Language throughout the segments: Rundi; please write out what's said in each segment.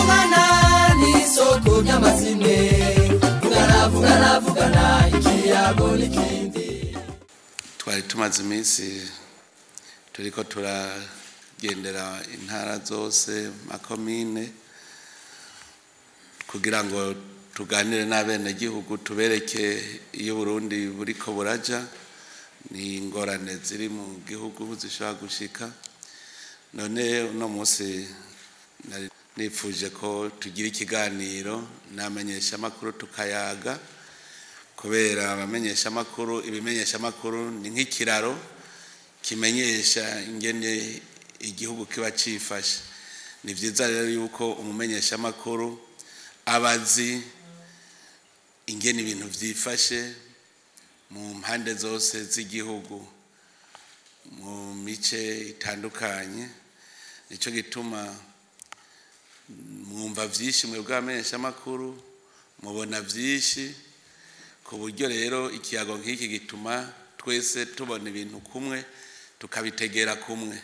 Kuvugana n'isoko ry'amazimwe, vugana vugana vugana ikiyago n'ikindi. Twari tumaze iminsi turiko turagendera intara zose, makomine, kugira ngo tuganire n'abenegihugu, tubereke iyo Burundi buriko buraja n'ingorane ziri mu gihugu zishobora gushika. None uno munsi nari nifuje ko tugira ikiganiro n'abamenyeshamakuru, tukayaga, kubera abamenyeshamakuru, ibimenyeshamakuru ni nk'ikiraro kimenyesha ingene igihugu kiba cifashe. Ni vyiza rero yuko umumenyeshamakuru aba azi ingene ibintu vyifashe mu mpande zose z'igihugu, mu mice itandukanye. Nico gituma mwumva vyinshi mwebwe abamenyeshamakuru, mubona vyinshi, ku buryo rero ikiyago nk'iki gituma twese tubona ibintu kumwe, tukabitegera kumwe.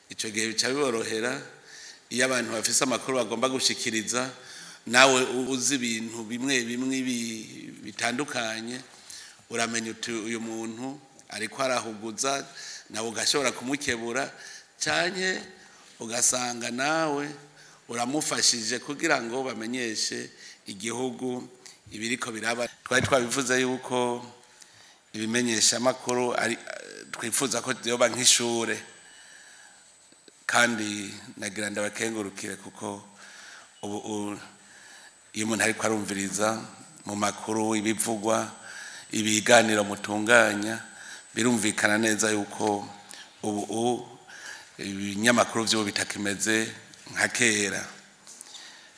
Ico gihe bica biborohera iyo abantu bafise amakuru bagomba gushikiriza, nawe uzi ibintu bimwe bimwe bitandukanye, uramenya uti uyu muntu ariko arahuguza, nawe ugashobora kumukebura, canke ugasanga nawe uramufashije kugira ngo bamenyeshe igihugu ibiriko biraba. Twari twabivuze yuko ibimenyeshamakuru ari twifuza ko vyoba nk'ishure, kandi nagira ndabakengurukire, kuko ubu iyo umuntu ariko arumviriza mu makuru ibivugwa, ibiganiro mutunganya, birumvikana neza yuko ubu ibinyamakuru vy'ubu bitakimeze nka kera.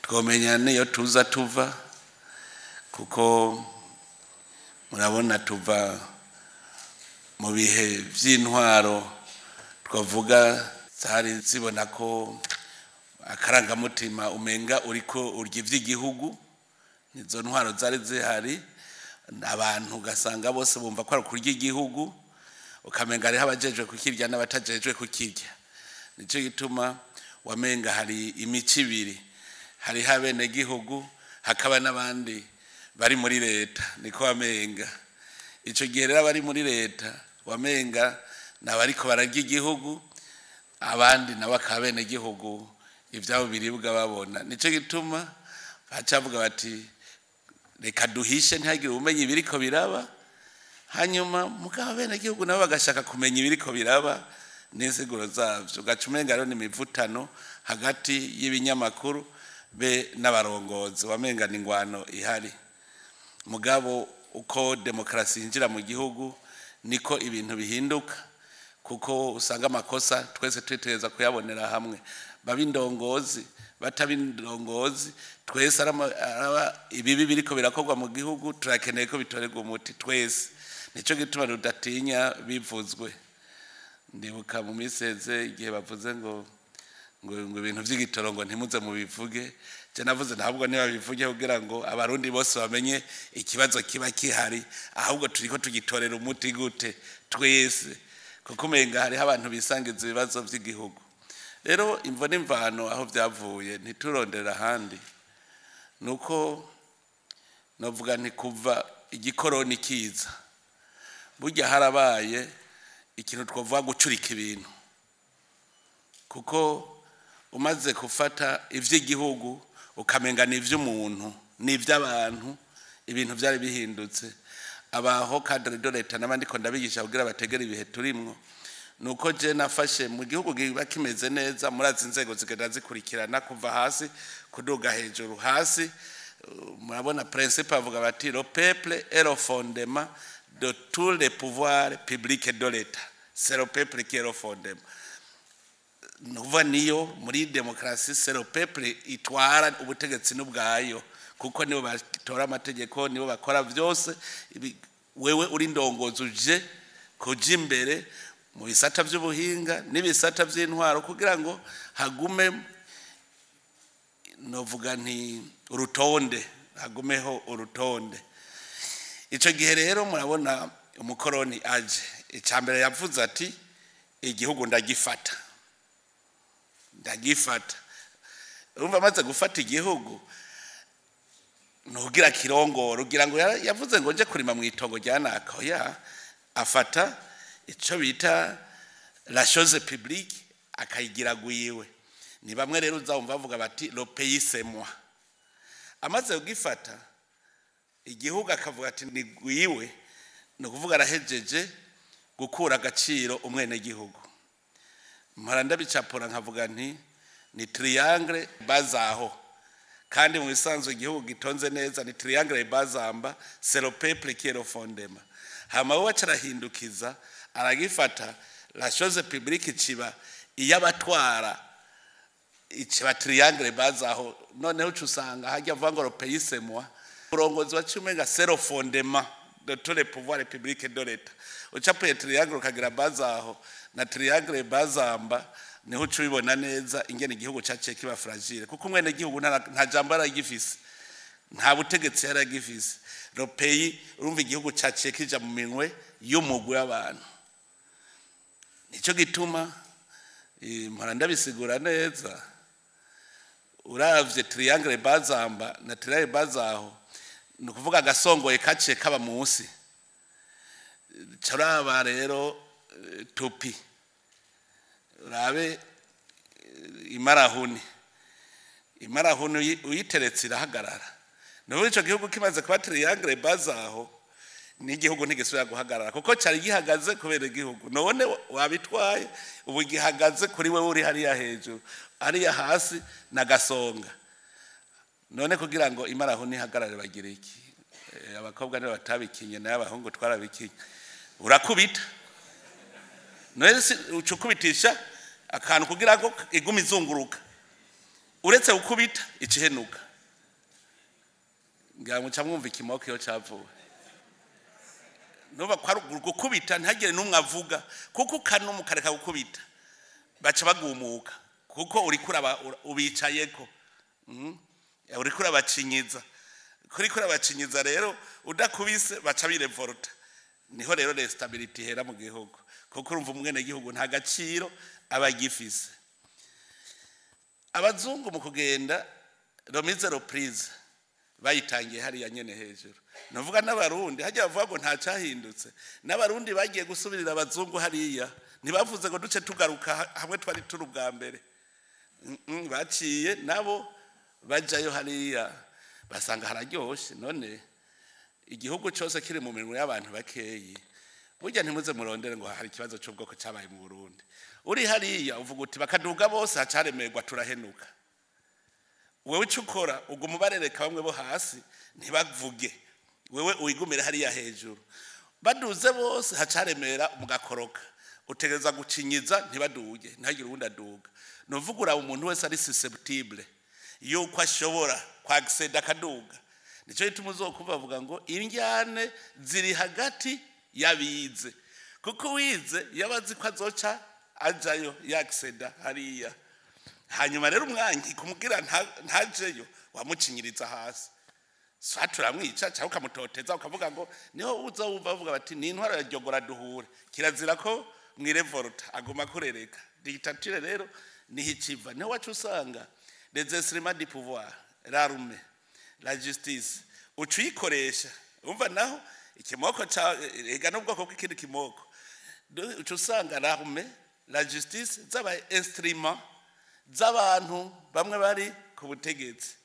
Twomenya niyo tuza tuva, kuko murabona tuva mu bihe vy'intwaro twavuga zari zibona ko akarangamutima umenga uriko urya ivy'igihugu. Nizo ntwaro zari zihari, abantu ugasanga bose bumva ko ari kurya igihugu, ukamenga hariho abajejwe kukirya n'abatajejwe kukirya. Nico gituma wamenga hari imico ibiri: hariho abenegihugu, hakaba n'abandi bari muri leta. Niko wamenga ico gihe rero abari muri leta wamenga n'abariko bararya igihugu, abandi nabo akaba abenegihugu, ivyabo biribwa babona. Nico gituma bacavuga bati: "Reka duhishe, ntihagire ubumenyi ibiriko biraba." Hanyuma mugabo abenegihugu nabo bagashaka kumenya ibiriko biraba n'insiguro zavyo. Ugaca umenga rero ni imivutano hagati y'ibinyamakuru be n'abarongozi, wamenga ni ingwano ihari. Mugabo uko demokarasi yinjira mu gihugu niko ibintu bihinduka, kuko usanga amakosa twese twitegereza kuyabonera hamwe, baba indongozi, bataba indongozi, twese araba ibibi biriko birakorwa mu gihugu, turakeneye ko bitorerwa umuti twese. Nico gituma rudatinya bivuzwe. Ndibuka mu minsi iheze igihe bavuze ngo ibintu vy'igitoro ngo ntimuze mubivuge. Je navuze ntabwo ntibabivuge kugira ngo Abarundi bose bamenye ikibazo kiba kihari, ahubwo turiko tugitorera umuti gute twese, kuko umenga hariho abantu bisangiza ibibazo vy'igihugu. Rero imvo n'imvano aho vyavuye, ntiturondera ahandi, nuko novuga nti kuva igikoroni kiza, burya harabaye ikintu twavuga gucurika ibintu, kuko umaze gufata ivy'igihugu ukamenga ni ivy'umuntu, ni ivy'abantu, ibintu vyari bihindutse. Abaho cadre de l'État n'abandi ko ndabigisha kugira bategere ibihe turimwo, nuko je nafashe mu gihugu kiba kimeze neza, murazi inzego zigenda zikurikirana kuva hasi kuduga hejuru. Hasi murabona principe avuga bati: "Le peuple est le fondement de tous les pouvoirs publics de l'État." C'est le peuple qui est le fondement. Nukuvuga niyo muri demokarasi, c'est le peuple itwara ubutegetsi n'ubwayo, kuko nibo batora amategeko, nibo bakora vyose. Wewe uri ndongozi uje kuja imbere mu bisata vy'ubuhinga n'ibisata vy'intwaro kugira ngo hagume, novuga nti urutonde, hagumeho urutonde. Ico gihe rero murabona umukoroni aje, icya mbere yavuze ati: "Igihugu ndagifata, ndagifata." Urumva amaze gufata igihugu nugira kirongora, ugira ngo yavuze ngo nje kurima mu itongo rya naka. Oya, afata ico bita la chose publique akayigira gwiwe. Ni bamwe rero uzumva bavuga bati "Le pays, c'est moi." Amaze kugifata igihugu akavuga ati ni gwiwe, ni ukuvuga arahejeje gukura agaciro umwenegihugu. Mpora ndabicapura nkavuga nti ni triangle bazaho, kandi mu bisanzwe igihugu gitonze neza ni triangle bazamba, c'est le peuple qui est le fondement. Hama we arahindukiza, aragifata, la chose publique ciba iy'abatwara, ikiba triangle bazaho. Noneho uca usanga hajya avuga ngo "Le pays, c'est moi", uburongozi waciye umenga c'est le fondement de tous les pouvoirs publics de l'État. Ucapuye triangle ukagira bazaho na triangle bazamba, niho uca ubibona neza ingene igihugu caciye kiba fragile, kuko umwene gihugu nta jambo yaragifise, nta butegetsi yaragifise. Le pays, urumva igihugu caciye kija mu minwe y'umugwi w'abantu. Nico gituma mpora ndabisigura neza, uravye triangle bazamba na triangle bazaho, ni ukuvuga agasongoye kaciye kaba munsi. Caraba rero toupie, urabe imarahuni, imarahuni uyiteretse irahagarara. Nubu ico gihugu kimaze kuba triangle bazaho, n'igihugu ntigisubira guhagarara, kuko cyari gihagaze kubera igihugu. None wabitwaye, ubu gihagaze kuri wewe uri hariya hejuru, hariya hasi nagasonga. None kugira ngo imarahuni ihagarare bagira iki? Abakobwa nibo batabikinye, nayo abahungu twarabikinye. Urakubita. None uca ukubitisha akantu kugira ngo igume izunguruka. Uretse gukubita, ikihenuka. Ngira muca mwumva ikimoko iyo cavuwe. Nuba kwa gukubita ntagire n'umwe avuga, kuko ukanuma ukareka gukubita baca bagumuka, kuko uriko ubicayeko. Uriko urabacinyiza, kuriko urabacinyiza rero udakubise baca birevolta. Niho rero l'instabilité ihera mu gihugu, kuko urumva umwene gihugu nta gaciro aba agifise. Abazungu mu kugenda, remise reprise bayitangiye hariya nyene hejuru. Nuvuga n'Abarundi hajya bavuga ngo nta cyahindutse, n'Abarundi bagiye gusubirira abazungu hariya, ntibavuze ngo duce tugaruka hamwe twari turi ubwa mbere. Baciye nabo bajayo hariya, basanga hararyoshe. None igihugu cyose kiri mu minwe y'abantu bakeyi, burya ntimuze murondere ngo hari ikibazo cy'ubwoko cyabaye mu Burundi. Uri hariya uvuga uti bakaduga bose hacaremerwa, turahenuka. Wewe icyo ukora uguma ubarereka bamwe bo hasi ntibavuge, wewe wigumire hariya hejuru. Baduze bose hacaremera mugakoroka. Utegereza gucinyiza ntibaduge, ntihagire uwundi aduga. Ni uvuga uraba umuntu wese ari susceptible yuko ashobora kwagiseda akaduga. Nicyo gituma uzokumva bavuga ngo indyane ziri hagati y'abize, kuko uwize yaba azi ko azoca ajayo yagiseda hariya. Hanyuma rero umwangi kumubwira ntajeyo, wamucinyiriza hasi, soit uramwica cyangwa ukamutoteza, ukavuga ngo niho uza wumva bavuga bati ni intwaro ya jyogora duhure, kirazira ko mwirevolta, aguma kurereka. Dictature rero niho ikiva, niho wacu usanga les instruments du pouvoir, l'armée, la justice, uca uyikoresha. Umva naho ikimoko ca ega n'ubwoko bw'ikindi kimoko, uca usanga l'armée, la justice zaba instrument z'abantu bamwe bari ku butegetsi.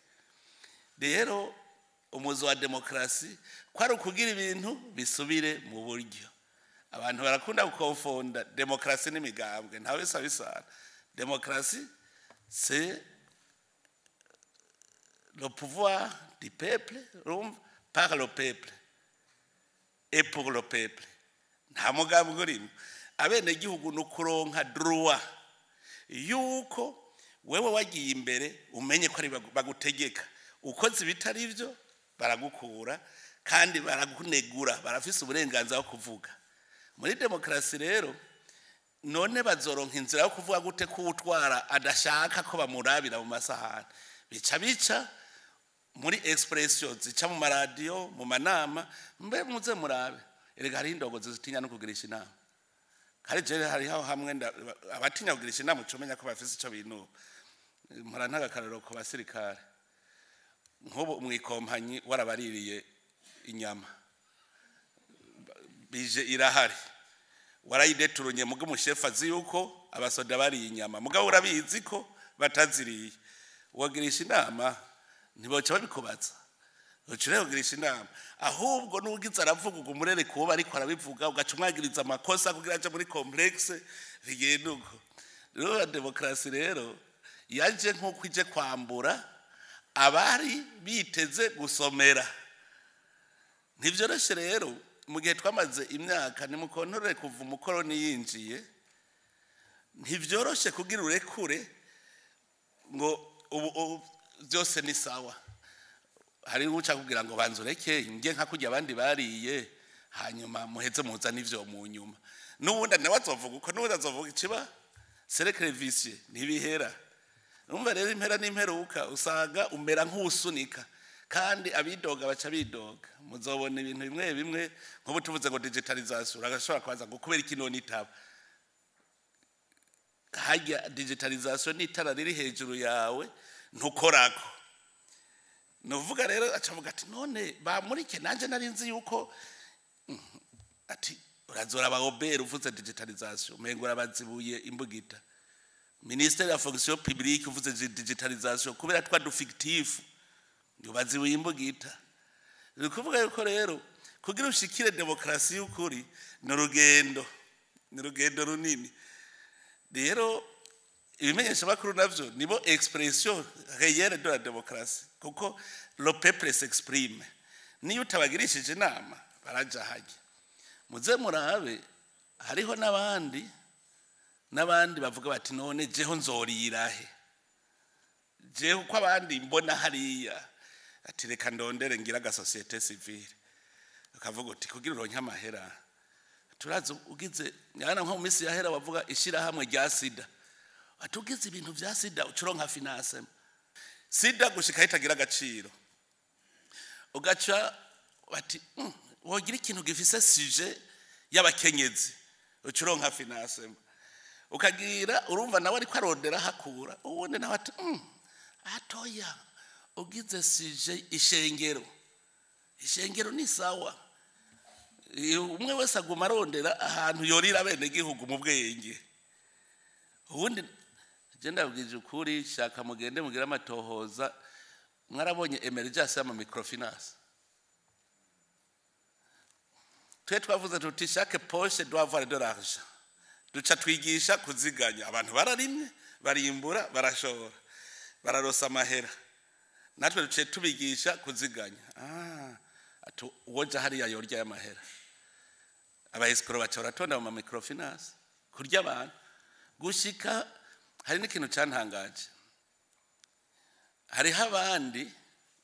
Rero umuzi wa demokarasi kwari ukugira ibintu bisubire mu buryo. Abantu barakunda gukonfonda demokarasi n'imigambwe, ntawe bisa bisana. Demokarasi, c'est le pouvoir du peuple, urumva, par le peuple et pour le peuple. Nta mugambwe urimo. Abenegihugu ni ukuronka droit yuko wewe wagiye imbere umenye ko ari bagutegeka. Ukoze ibitari byo baragukura kandi baragunegura, barafise uburenganzira bwo kuvuga. Muri demokarasi rero, none bazoronka inzira yo kuvuga gute ko utwara adashaka ko bamurabira mu masahani? Bica muri expression zica mu maradiyo, mu manama. Mbe muze murabe, erega hariho indongozi zitinya no kugirisha inama. Kandi jewe hariho hamwe abatinya kugirisha inama, uca umenya ko bafise ico binuba. Mpora ntagakarero ku basirikare, nk'ubu mwikompanyi warabaririye inyama, bije irahari, warayideturunye, muga umushefu azi yuko abasoda bariye inyama, mugabo urabizi ko bataziriye, wagirisha inama ntiboca babikubaza, uca ugirisha inama. Ahubwo n'ugize aravuga ugo umurere kuba ariko arabivuga, ugaca umwagiriza amakosa kugira aje muri complexe, bigenda uko. Rero demokarasi rero yaje nk'uko ije kwambura abari biteze gusomera. Ntivyoroshe rero mu gihe twamaze imyaka, nimukontorore kuva umukoroni yinjiye, ntivyoroshe kugira urekure ngo ubu byose ni sawa. Hari uca kugira ngo banze ureke nge nka kurya abandi bariye, hanyuma muheze muza n'ivyo mu nyuma. N'ubundi nawe azovuga uko, n'ubundi azovuga ikiba cercle vicieux, ntibihera. Urumva rero impera n'imperuka usanga umera nk'usunika, kandi abidoga baca bidoga. Muzobona ibintu bimwe bimwe nk'ubu tuvuze ngo digitalisation, uragashobora kubaza ngo kubera iki none itaba hajya digitalisation n'itara riri hejuru yawe ntukorako. Nuvuga rero acavuga ati none bamurike nanje nari nzi yuko, ati urazora abahobera uvuze digitalisation umengo urabazibuye imbugita. Ministère ya fonction publique uvuze digitalisation kubera twa du fictif bazibuye imbugita. Ni kuvuga yuko rero kugira ushikire demokrasi y'ukuri ni urugendo, ni urugendo runini. Rero ibimenyesha makuru navyo nibo expression réelle de la démocratie, kuko le peuple s'exprime. Niyo utabagirishije inama baraja hajya. Muze murabe hariho n'abandi bavuga bati none jeho nzorirahe, jeho ko abandi mbona hariya, ati reka ndondere ngira aga société civile. Ukavuga uti kugira uronke amahera turazi ugize yana nko mu minsi yahera bavuga ishirahamwe rya sida, atugize ibintu vya sida ucuronka finance sida gushika itagira agaciro, ugaca bati wogira ikintu gifise sujet y'abakenyezi ucuronka finance, ukagira urumva nawe ariko arondera hakura, ubundi nawe ati atoya ugize sujet ishengero, ishengero ni sawa. Umwe wese aguma arondera ahantu yorira bene gihugu mu bwenge. Ubundi je ndabwije ukuri, shaka mugende mugira amatohoza, mwarabonye emergence y'ama microfinance. Twe twavuze tuti chaque poche doit avoir de l'argent. Duca twigisha kuziganya, abantu bararimye, barimbura, barashora, bararosa amahera. Natwe duce tubigisha kuziganya. Atu uwoja hariya yorya y'amahera. Abayisikoro baca baratonda mu microfinance kurya abantu gushika. Hari n'ikintu cantangaje, hariho abandi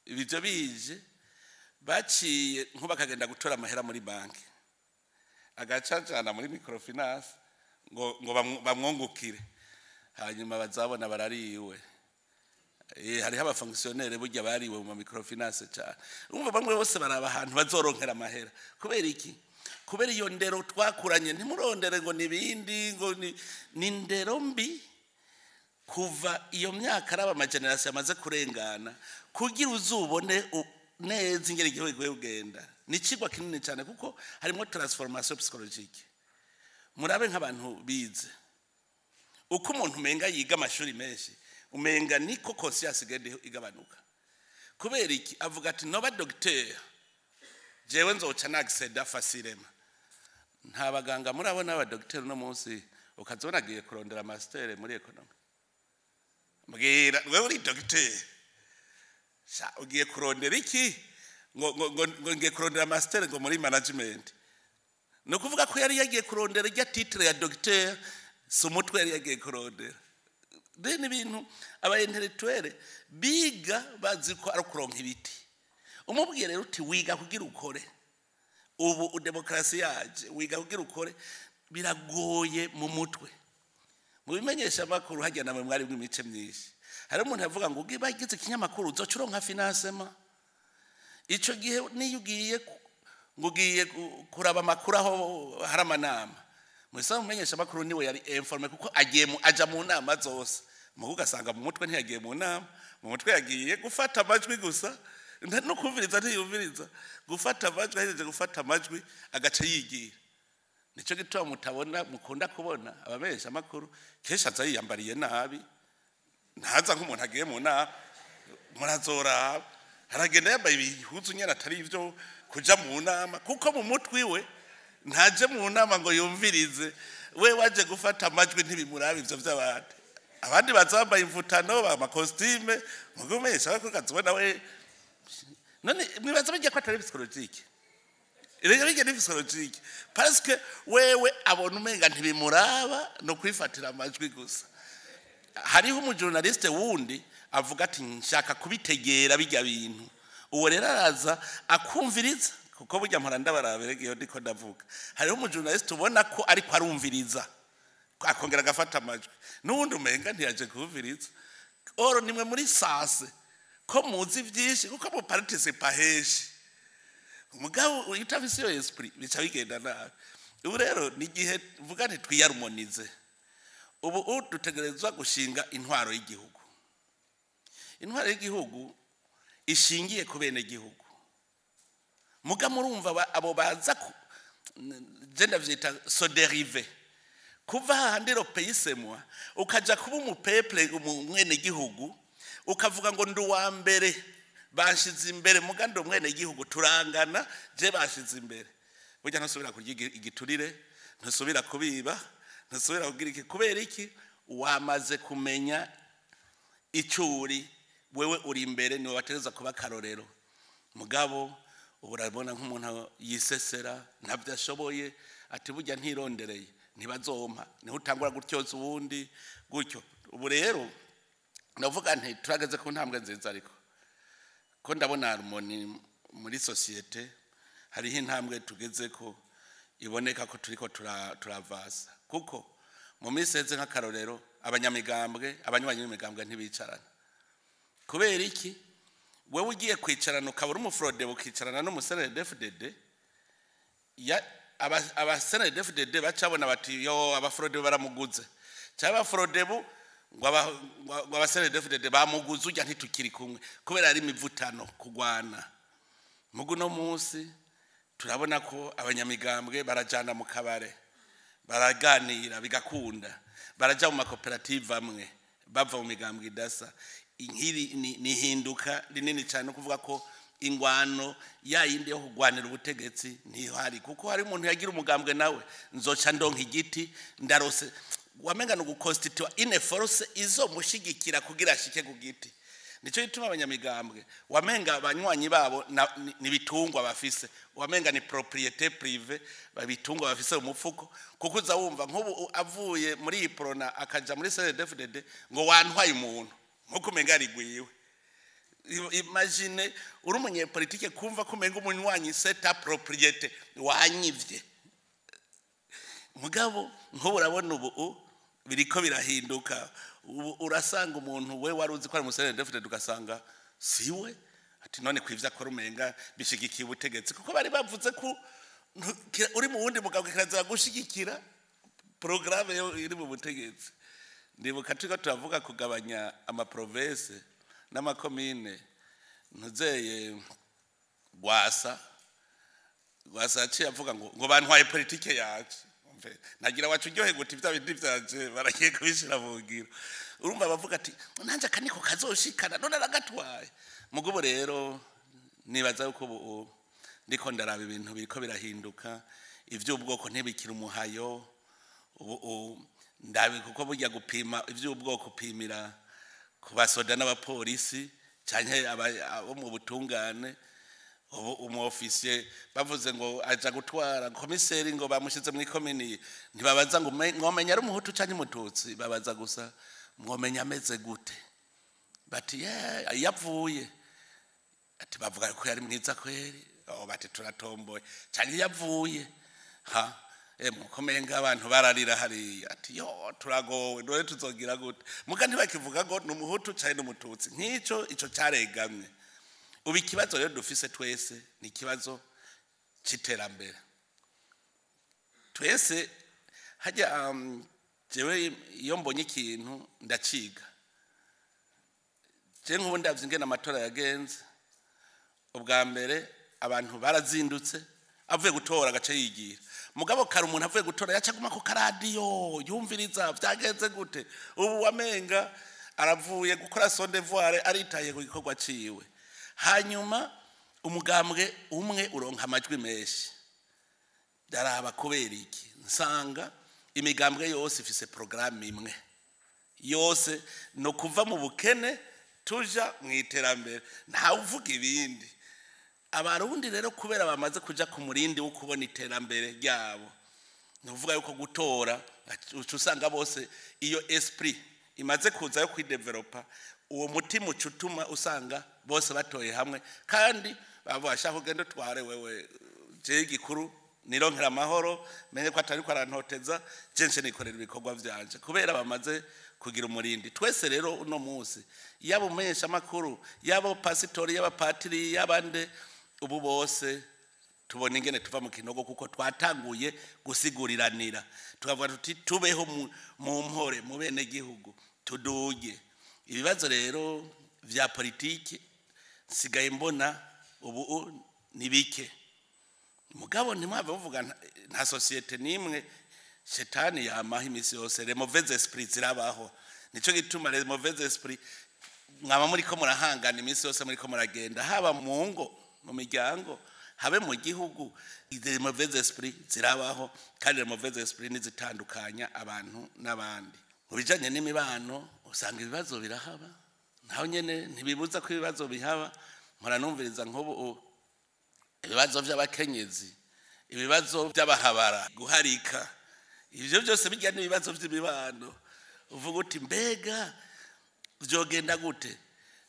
ibyo bije baciye nko bakagenda gutora amahera muri banki, agacacana muri microfinance ngo bamwungukire, hanyuma bazabona barariwe. Hariho abafonctionnaire burya bariwe mu microfinance cyane. Urumva bamwe bose baraba ahantu bazoronkera amahera. Kubera iki? Kubera iyo ndero twakuranye. Ntimurondere ngo nibindi, ngo ni ndero mbi kuva iyo myaka araba amageneration amaze kurengana, kugira uzubone neza ingeri igihugu gihe ugenda. Ni ikigwa kinini cyane kuko harimo transformation psychologique. Murabe nk'abantu bize, uko umuntu umenga yiga amashuri menshi, umenga niko conscience igenda igabanuka. Kubera iki? Avuga ati noba docteur jewe nzoca nacceda facilement. Nta baganga murabona aba docteur no munsi ukazobona agiye kurondera master muri economy. Mbwira wewe uri docteur, sha ugiye kurondera iki? Ngo ngiye kurondera master ngo muri management. No kuvuga ko yari yagiye kurondera rya titre ya docteur, si umutwe yari yagiye kurondera. Then ibintu aba intellectuel biga bazi ko ari kuronka ibiti. Umubwiye rero uti wiga kugira ukore, ubu demokrasi yaje wiga kugira ukore, biragoye mu mutwe. Mu bimenyesha makuru hajya namwe mwari mwimice myinshi, hari umuntu avuga ngo ugiye bagize ikinyamakuru uzoca uronka financement. Ico gihe niyo ugiye ngo ugiye kuraba amakuru aho hari amanama, mwese mumenyesha makuru niwe yari informé kuko agiye aja mu nama zose. Mugu ugasanga mu mutwe ntiyagiye mu nama, mu mutwe yagiye gufata amajwi gusa, no kumviriza ntiyumviriza, gufata amajwi. Ahejeje gufata amajwi agaca yigira. Nico gituma mutabona, mukunda kubona abamenyesha amakuru kenshi aza yiyambariye nabi, ntaza nk'umuntu agiye mu nama. Murazoraba, aragenda yambaye ibihuzu nyene atari ivyo kuja mu nama, kuko mu mutwe iwe ntaje mu nama ngo yumvirize, we waje gufata amajwi, ntibimuraba ivyo vy'abandi. Abandi baza bambaye imvutano, amakositime, mugumenyesha amakuru kazibona we. None mwibaza bijya ko atari psychologique? Rero bijya ni psychologique, parce que wewe abona umenga ntibimuraba, no kwifatira amajwi gusa. Hariho umujournaliste wundi avuga ati: "Nshaka kubitegera bijya bintu." Uwo rero araza akumviriza, kuko burya mpora ndabarabere iyo ndiko ndavuga. Hariho umujournaliste ubona ko ariko arumviriza, akongera agafata amajwi, n'uwundi umenga ntiyaje kumviriza. Oro nimwe muri sase ko muzi byinshi, kuko mu participa henshi. Umugabo utafise iyo esprit bica bigenda nabi. Ubu rero ni igihe vuga nti twiyarumonize. Ubu dutegerezwa gushinga intwaro y'igihugu, intwaro y'igihugu ishingiye ku bene gihugu. Muga murumva abo baza, je ndavyita se dériver, kuva hahandi le pays c'est moi, ukaja kuba umupeuple, umwene gihugu, ukavuga ngo ndi uwa mbere, banshize imbere, muga ndi umwene gihugu, turangana, je banshize imbere. Burya ntusubira kurya igiturire, ntusubira kubiba, ntusubira kugira iki. Kubera iki? Wamaze kumenya icyo uri. Wewe uri imbere, niwe wategereza kuba akarorero. Mugabo ubu urabona nk'umuntu yisesera, ntabyo ashoboye, ati: "Burya ntirondereye ntibazompa." Niho utangura gutyoza uwundi gutyo. Ubu rero ndavuga nti turageze ku ntambwe nziza, ariko ko ndabona harmonie muri société, hariho intambwe tugeze ko iboneka ko turiko turavasa. Kuko mu minsi iheze, nk'akarorero, abanyamigambwe, abanywanyi b'imigambwe ntibicarana. Kubera iki? Wewe ugiye kwicarana, ukaba uri umuFRODEBU, ukicarana n'umuCNDD-FDD, ya aba CNDD-FDD bacabona bati: "Yo, abaFRODEBU baramuguze," cyangwa abaFRODEBU ngo aba CNDD-FDD bamuguze, ujya ntitukiri kumwe, kubera ari imivutano, kugwana. Mugu no munsi turabona ko abanyamigambwe barajana mu kabare, baraganira bigakunda, baraja mu makoperative amwe, bava mu migambwe idasa. Inkiri ni ihinduka rinini cyane, kuvuga ko ingwano ya yindi yo kugwanira ubutegetsi ntihari, kuko hari umuntu yagira umugambwe nawe nzoca ndonka igiti ndarose, wamenga no guconstitua une force izomushigikira kugira ashike ku giti. Nico gituma abanyamigambwe wamenga abanywanyi babo ni bitungwa bafise, wamenga ni propriété privée, babitungwa bafise mu mufuko. Kuko uza wumva nk'ubu avuye muri iyi Prona akaja muri CNDD-FDD ngo wantwaye umuntu, nkuko umenga arigwiwe. Imagine uri umunyepolitike kumva ko umenga umunywanyi c'est ta propriété, wanyivye. Mugabo nk'ubu urabona ubu biriko birahinduka. Ubu urasanga umuntu we wari uzi ko ari umuCNDD-FDD, ugasanga siwe. Ati: "None kwivyo akora umenga bishigikiye ubutegetsi?" Kuko bari bavuze ko uri mu wundi mugabo kirazira gushigikira porogaramu iri mu butegetsi. Ndibuka turiko turavuga kugabanya amaprovinces n'amakomine, ntuzeye Rwasa. Rwasa yaciye avuga ngo bantwaye politike yacu. Umve, nagira wacu uryohe guti bya bindi vyanje baragiye kubishira mu ngiro. Urumva bavuga ati: "Nanje akaniko kazoshikana, none aragatwaye." Mugubo rero nibaza yuko ubu ndiko ndaraba ibintu biriko birahinduka, ivy'ubwoko ntibikira umuhayo ubu ndabi, kuko burya gupima ivy'ubwoko upimira ku basoda n'abapolisi canke abo mu butungane. Ubu umu officier bavuze ngo aja gutwara komiseri, ngo bamushize muri komini, ntibabaza ngo mwomenya ari umuhutu canke umututsi, babaza gusa mwomenya ameze gute. Bati: "Ye yavuye ati bavuga ko yari mwiza kweri." Oh, bati: "Turatomboye." Canke yavuye ha mukomenga abantu bararira hariya, ati: "Yo, turagowe, none tuzogira gute?" Muga ntibakivuga ngo ni umuhutu canke n'umututsi. Nk'ico ico caregamye. Ubu ikibazo rero dufise twese ni ikibazo c'iterambere twese. Hajya jewe iyo mbonye ikintu ndaciga. Je nk'ubu ndavye ingene amatora yagenze, ubwa mbere abantu barazindutse, avuye gutora agace yigira. Mugabo kare umuntu avuye gutora yacaguma ku karadiyo yumviriza vyagenze gute. Ubu wamenga aravuye gukora son devoir, aritaye ku gikorwa ciwe. Hanyuma umugambwe umwe uronka amajwi menshi. Daraba kubera iki? Nsanga imigambwe yose ifise programme imwe, yose no kuva mu bukene tuja mu iterambere, ntawe uvuga ibindi. Abarundi rero kubera bamaze kuja ku murindi wo kubona iterambere ryabo, ni ukuvuga yuko gutora uca usanga bose iyo esprit imaze kuza yo kwidevelopa, uwo mutima uca utuma usanga bose batoye hamwe, kandi bavuga ashaka ugende utware wewe, jewe igikuru nironkera amahoro, menye ko atari ko arantoteza, je nce nikorera ibikorwa vyanje, kubera bamaze kugira umurindi. Twese rero uno munsi, yaba umumenyesha makuru, yaba pasitori, yaba patiri, yabande, ubu bose tubona ingene tuva mu kinogo, kuko twatanguye gusiguriranira, tukavuga tuti tubeho mu mpore mu bene gihugu, tuduge. Ibibazo rero vya politiki nsigaye mbona ubu ni bike. Mugabo ntimwave muvuga nta société nimwe shetani yamaho imisi yose, les mauvais esprits zirabaho. Nico gituma les mauvais esprits mwaba muriko murahangana imisi yose, muriko muragenda, haba mu ngo, mu miryango, habe mu gihugu, les mauvais esprits zirabaho, kandi les mauvais esprits nizitandukanya abantu n'abandi. Mu bijanye n'imibano usanga ibibazo birahaba, naho nyene ntibibuza ko ibibazo bihaba. Mpora numviriza nk'ubu ibibazo by'abakenyezi, ibibazo by'abahabara, guharika, ivyo byose bijya n'ibibazo by'imibano. Uvuga uti mbega vyogenda gute?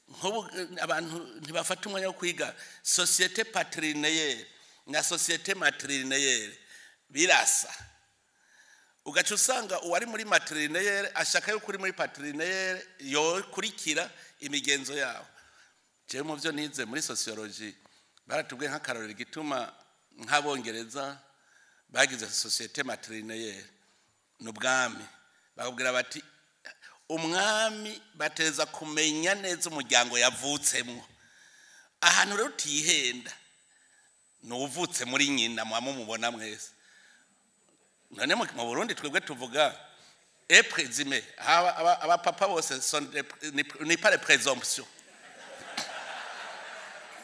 Nk'ubu abantu ntibafata umwanya wo kwiga société patrilinéaire na société matrilinéaire, birasa. Ugaca usanga uwari muri matrilinéaire ashaka yuko uri muri patrilinéaire yokurikira imigenzo yawo. Jewe mu byo nize muri sociologie baratubwiye nk'akarorero igituma nk'Abongereza bagize société matrilinéaire ni ubwami. Bakubwira bati umwami bateza kumenya neza umuryango yavutsemo. Ahantu rero utihenda ni uvutse muri nyina, muba mumubona mwese. None mu Burundi twebwe tuvuga est présumé, abapapa bose ni pas les présomptions,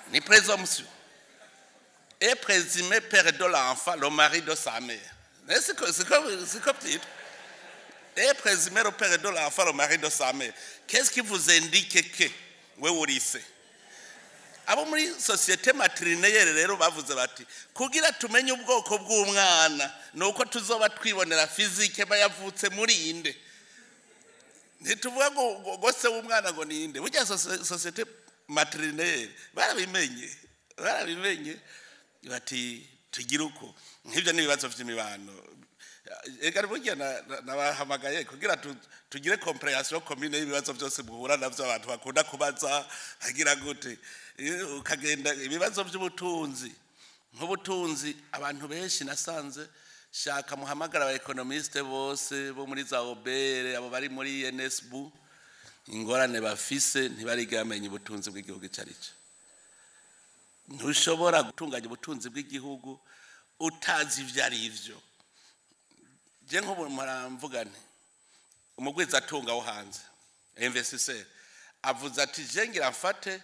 ni présomption. Est présumé père de l'enfant le mari de sa mère. C'est comme titre. Est présumé le père de l'enfant le mari de sa mère. Qu'est-ce qui vous indique que we urise? Abo muri société matrilinéaire rero bavuze bati kugira tumenye ubwoko bw'umwana nuko tuzoba twibonera physique bayavutse muri inde. Ntituvuga ngo gose w'umwana ngo ni inde. Burya société matrilinéaire barabimenye, barabimenye bati tugire uko. Nk'ibyo n'ibibazo by'imibano. Ega burya nabahamagaye kugira tugire compréhension commune y'ibibazo byose muhura navyo, abantu bakunda kubaza hagira gute. Ukagenda ibibazo by'ubutunzi, nk'ubutunzi abantu benshi nasanze shaka muhamagara aba économistes bose bo muri za OBR, abo bari muri INSB, ingorane bafise ntibariga bamenya ubutunzi bw'igihugu ico ari cyo. Ntushobora gutunganya ubutunzi bw'igihugu utazi ivyo ari vyo. Je nk'ubu muramvuga nti umugwizatunga wo hanze, investisseur, avuze ati je ngira mfate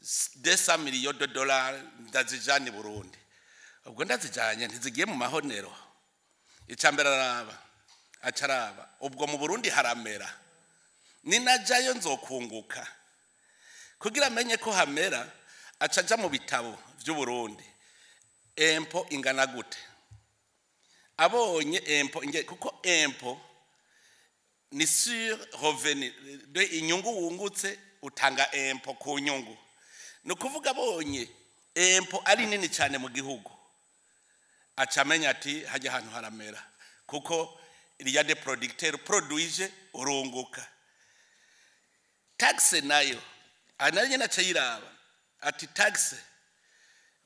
200 millions de dollars ndazijana i Burundi. Ubwo ndazijanye ntizigiye mu mahonero. Icambere araba, acaraba ubwo mu Burundi haramera, ninajayo nzokunguka. Kugira amenye ko hamera, acaja mu bitabo vy'u Burundi, impôt ingana gute. Abonye impôt inge, kuko impôt ni sur revenu de inyungu wungutse, utanga impôt ku nyungu. Ni ukuvuga abonye impôt ari nini cyane mu gihugu, aca amenya ati hajya ahantu haramera, kuko il y a des producteurs, produije urunguka. Taxe nayo nayo nyene aca yiraba ati taxe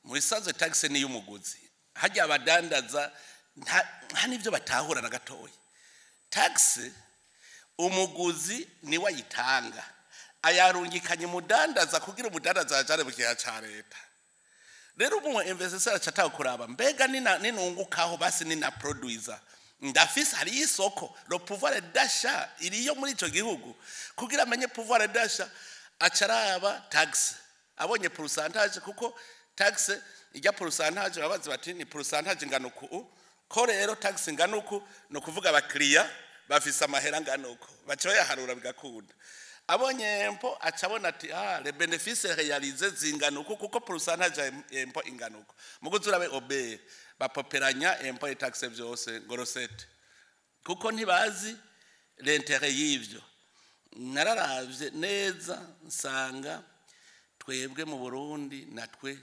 mu bisanzwe, taxe ni y'umuguzi. Hajya abadandaza nta n'ibyo batahura na gatoya. Taxe umuguzi niwe ayitanga. Ayarungikanye umudandaza kugira umudandaza ajane mu kigega ca leta. Rero umu investisseur aca atanga kuraba mbega nina ninungukaho, basi nina produisa, ndafise hari isoko, le pouvoir d'achat iriyo muri ico gihugu. Kugira amenye pouvoir d'achat, aca araba taxe, abonye pourcentage, kuko taxe ijya pourcentage babazi bati ni pourcentage ingana uku. Ko rero taxe ingana uku, no kuvuga abakiriya bafise amahera angana uku, baca bayaharura bigakunda. Abonye impôt, aca abona ati ah, les bénéfices réalisés zingana uku kuko pourcentage ya impôt ingana uku. Muguzi urabe OBR bapoperanya impôt et taxe vyose ngo recette, kuko ntibazi l'intérêt y'ivyo. Nararavye neza nsanga twebwe mu Burundi natwe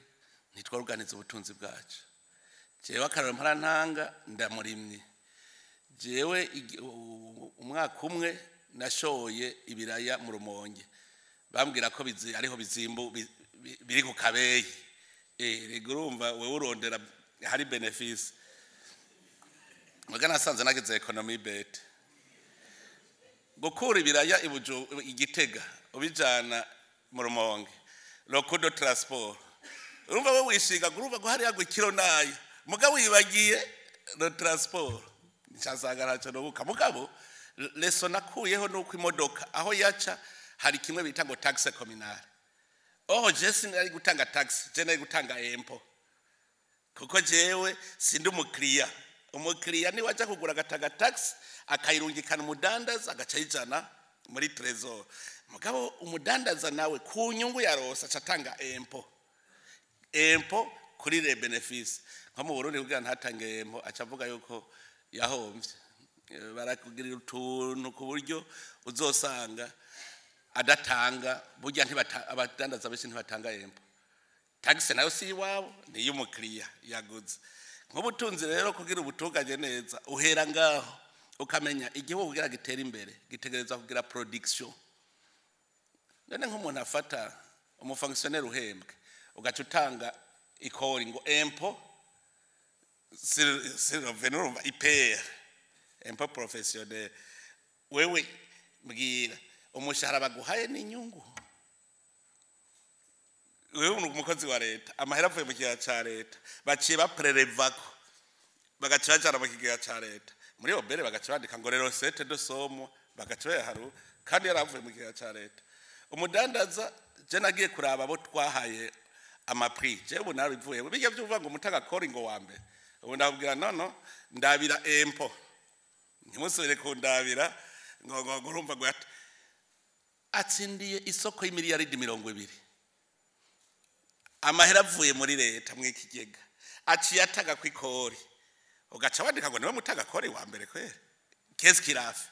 ntitworganiza ubutunzi bwacu. Jewe akararo mpora ntanga, ndamurimye jewe. Umwaka umwe nashoye ibiraya mu Rumonge, bambwira ko bizi ariho bizimbu biri ku kabeyi. Rega urumva wewe urondera hari bénéfice, muga nasanze nagize économie bête. Gukura ibiraya ibuju igitega ubijana mu Rumonge, le coût de transport, urumva we wishinga, urumva ko hariya ngo ikiro nayo, mugabo wibagiye le transport. Nsanga ntacyo nubuka. Mugabo leçon nakuyeho nuko imodoka aho yaca hari kimwe bita ngo taxe communale. Oh, je sinari gutanga taxe, je nari gutanga impôt, kuko jewe sindi umukiriya. Umukiriya niwe aja kugura agatanga taxe, akayirungikana umudandaza, agaca ayijana muri trésor. Mugabo umudandaza nawe ku nyungu yarose aca atanga impôt, impôt kuri les bénéfices. Nko mu Burundi, kugira ntatange impôt, aca avuga yuko yahomvye. Barakugirira utuntu ku buryo uzosanga adatanga. Burya abadandaza benshi ntibatanga impôt. Taxe nayo si iwabo, ni iy'umukiriya yaguze. Nk'ubutunzi rero, kugira ubutunganye neza, uhera ngaho ukamenya igihugu kugira gitere imbere gitegereza kugira production. None nk'umuntu afata umufonctionnaire uhembwe, ugaca utanga ikori ngo impôt sur revenu, urumva IPR, impôt professionnel, wewe mbwira, umushahara baguhaye n'inyungu? Wewe uri umukozi wa leta, amahera avuye mu kigega ca leta, baciye baprelevako, bagaca bajana mu kigega ca leta. Muri OBR bagaca bandika ngo rero recette de somo, bagaca bayaharu kandi yaravuye mu kigega ca leta. Umudandaza, je nagiye kuraba abo twahaye amaprix, je ubu narabivuye bijya vyuvuga ngo umutaga kori ngo wa mbere. Ubu ndabwira nono ndabira impôt, ntimusubire kundabira ngo urumva ngo atsindiye isoko y'imiliyaridi 20, amahera avuye muri leta mu ikigega, aciye ataga ku ikori, ugaca wandika ngo niwe mutaga kori wa mbere. Kwere qu'est-ce qu'il a fait?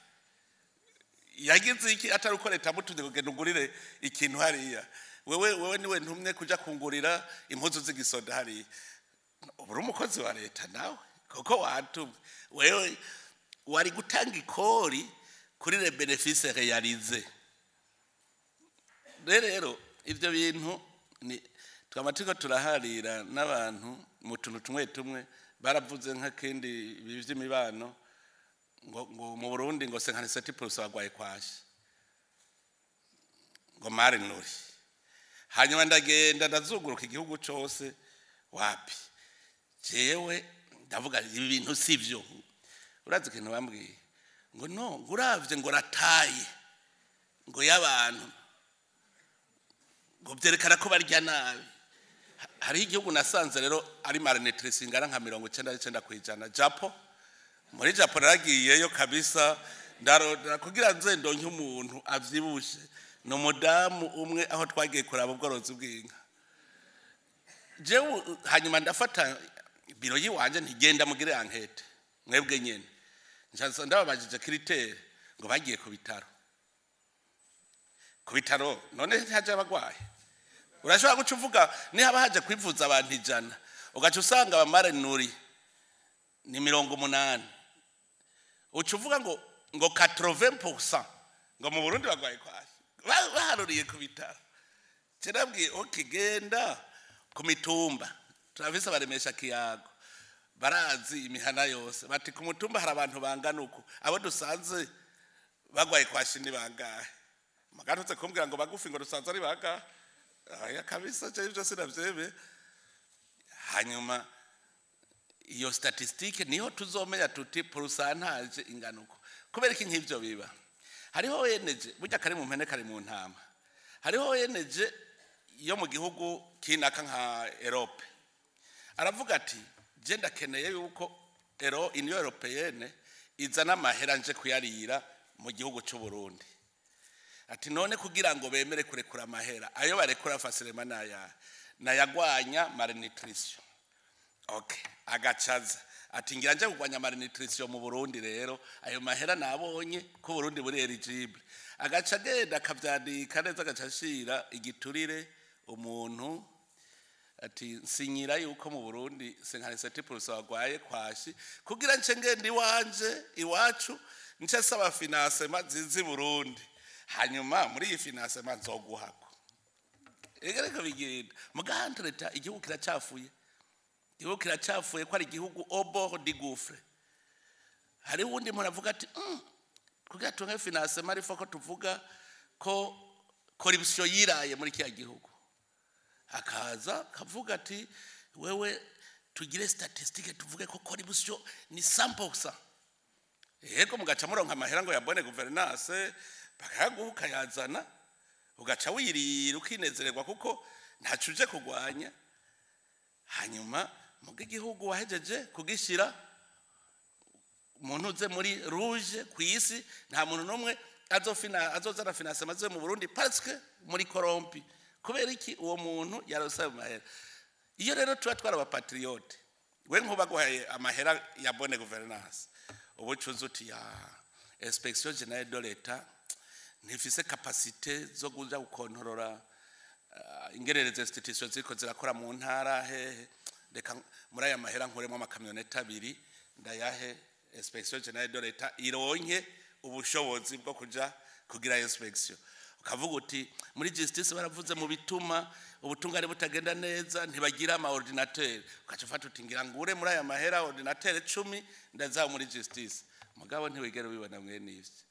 Yagize iki atari uko leta mutunze kugenda ugurire ikintu hariya? Wewe niwe ntumwe kuja kungurira impuzu z'igisoda hariya. Ubu uri umukozi wa leta nawe kuko watumwe. Wewe wari gutanga ikori kuri les bénéfices réalisés. Rero ibyo bintu ni twama turiko turaharira n'abantu mu tuntu tumwe tumwe. Baravuze nk'akindi ibi vy'imibano ngo mu Burundi ngo 57% bagwaye kwashi, ngo malnourri. Hanyuma ndagenda ndazunguruka igihugu cose, wapi. Jewe ndavuga ibi bintu sivyo. Urazi ikintu bambwiye? Ngo no, ngo uravye ngo rataye ngo y'abantu ngo byerekana ko barya nabi. Hariho igihugu nasanze rero ari malnutrition ingana nka 99%, Japo. Muri Japo naragiyeyo kabisa, ndarondera kugira nze ndonke umuntu avyibushe, ni umudamu umwe aho twagiye kuraba ubworozi bw'inka. Jewe hanyuma ndafata biro yiwanje, ntigenda mugire enquête mwebwe nyene. Nca ndababajije critère, ngo bagiye ku bitaro. Ku bitaro none ntihaje abagwayi? Urashobora guca uvuga nihaba haje kwivuza abantu 100, ugaca usanga abamalnourri ni 80, uca uvuga ngo 80% ngo mu Burundi bagwaye kwashi. Baharuriye ku bitaro. Kirabwiye ok, genda ku mitumba, turafise abaremesha kiyago barazi imihana yose, bati ku mutumba hari abantu bangana uku, abo dusanze bagwaye kwashi ni bangahe? Mugantutse kumbwira ngo bagufi ngo rusanzwe ari baga aya kabisa, cyo ibyo sinavyeme. Hanyuma iyo statistique niho tuzomenya tuti pourcentage inganuko. Kubera iki nk'ivyo biba? Hariho ONG, burya kari mu mpene kari mu ntama. Hariho ONG yo mu gihugu kinaka nka Europe, aravuga ati: "Je ndakeneye yuko ero Union Européenne izana amahera nje kuyarira mu gihugu cy'u Burundi." Ati: "None kugira ngo bemere kurekura amahera, ayo barekura facilement naya nayagwanya malnutrition." Okay, agacaza ati: "Ngira nje kugwanya malnutrition mu Burundi, rero ayo mahera nabonye ko Burundi buri éligible." Agaca agenda akavyandika neza, agaca ashira igiturire umuntu, ati: "Nsinyira yuko mu Burundi 57% bagwaye kwashi, kugira nce ngenda iwanje iwacu nce saba financement zizi Burundi, hanyuma muri iyi financement nzoguhako." Ega reka bigenda mugahante leta. Igihugu kiracafuye, igihugu kiracafuye ko ari igihugu au bord du gouffre. Hariho uwundi muntu avuga ati: "Kugira turonke financement ariko ko tuvuga ko corruption yiraye muri kiriya gihugu." Akaza kavuga ati: "Wewe, tugire statistique, tuvuge ko corruption ni 100%." Yego, mugaca muronka amahera ngo ya bonne gouvernance, bakayaguha, ukayazana, ugaca wirira, ukinezererwa, kuko ntaco uje kurwanya. Hanyuma muga igihugu wahejeje kugishyira umuntu uze muri rouge ku isi, nta muntu n'umwe azofina azozana financement aze mu Burundi parce que muri corrompu. Kubera iki? Uwo muntu yarose ayo mahera. Iyo rero tuba twari aba patriotes, we nkuba guhaye amahera ya bonne gouvernance, ubu cuza uti: "Ya Inspection générale de l'État ntifise capacité zo kuja gukontorora ingerereza institution ziriko zirakora mu ntara hehe. Reka muri aya mahera nkuremo amakamyoneti abiri, ndayahe Inspection générale de l'État, ironke ubushobozi bwo kuja kugira inspection." Ukavuga uti: "Muri justice baravuze mu bituma ubutungane butagenda neza, ntibagira ama ordinateur." Ukaca ufata uti: "Ngira ngure muri aya mahera ordinateur 10, ndaza muri justice." Mugabo ntiwigera ubibona mwene ivyo.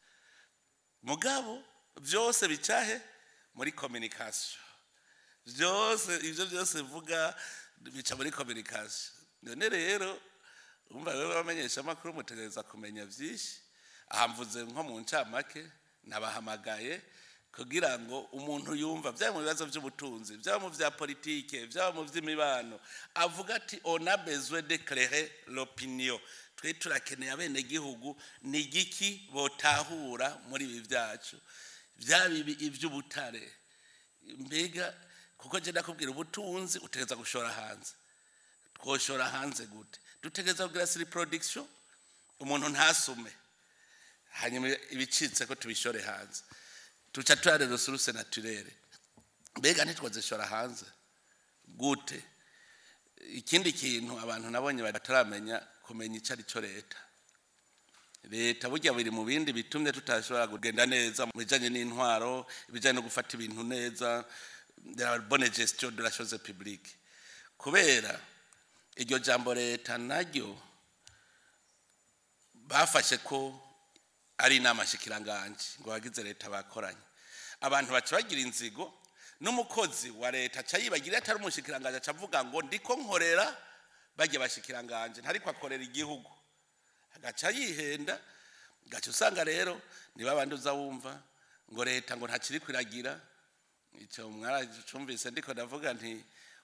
Mugabo byose bicahe muri communication. Byose, ibyo byose vuga, bica muri communication. None rero umva, wewe bamenyesha amakuru, mutegereza kumenya byinshi. Aha mvuze nko mu ncamake, nabahamagaye kugira ngo umuntu yumva, byaba mu bibazo by'ubutunzi, byaba mu bya politike, byaba mu by'imibano, avuga ati: "On a besoin d'éclairer l'opinion." Twe turakeneye abenegihugu, ni igiki botahura muri ibi byacu, byaba ibi iby'ubutare? Mbega kuko njye ndakubwira, ubutunzi utegereza gushora hanze. Twoshora hanze gute? Dutegereza kugira surproduction, umuntu ntasume, hanyuma ibicitse ko tubishore hanze. Tuca tuyare ressources naturelles, mbega ntitwazishora hanze gute? Ikindi kintu abantu nabonye bataramenya kumenya icyo ari cyo leta. Leta burya biri mu bindi bitumye tutashobora kugenda neza mu bijyanye n'intwaro, ibijyanye no gufata ibintu neza, de la bonne gestion de la chose publique, kubera iryo jambo leta naryo bafashe ko ari inama shikiranganje, ngo abagize leta bakoranye. Abantu baca bagira inzigo, n'umukozi wa leta aca yibagira atari umushikiranganje, aca avuga ngo ndiko nkorera bajya bashikiranganje, ntariko akorera igihugu, agaca yihenda. Gaca usanga rero niba abandi uza wumva ngo leta ngo ntakiri kwiragira. Icyo mwaracumvise, ndiko ndavuga nti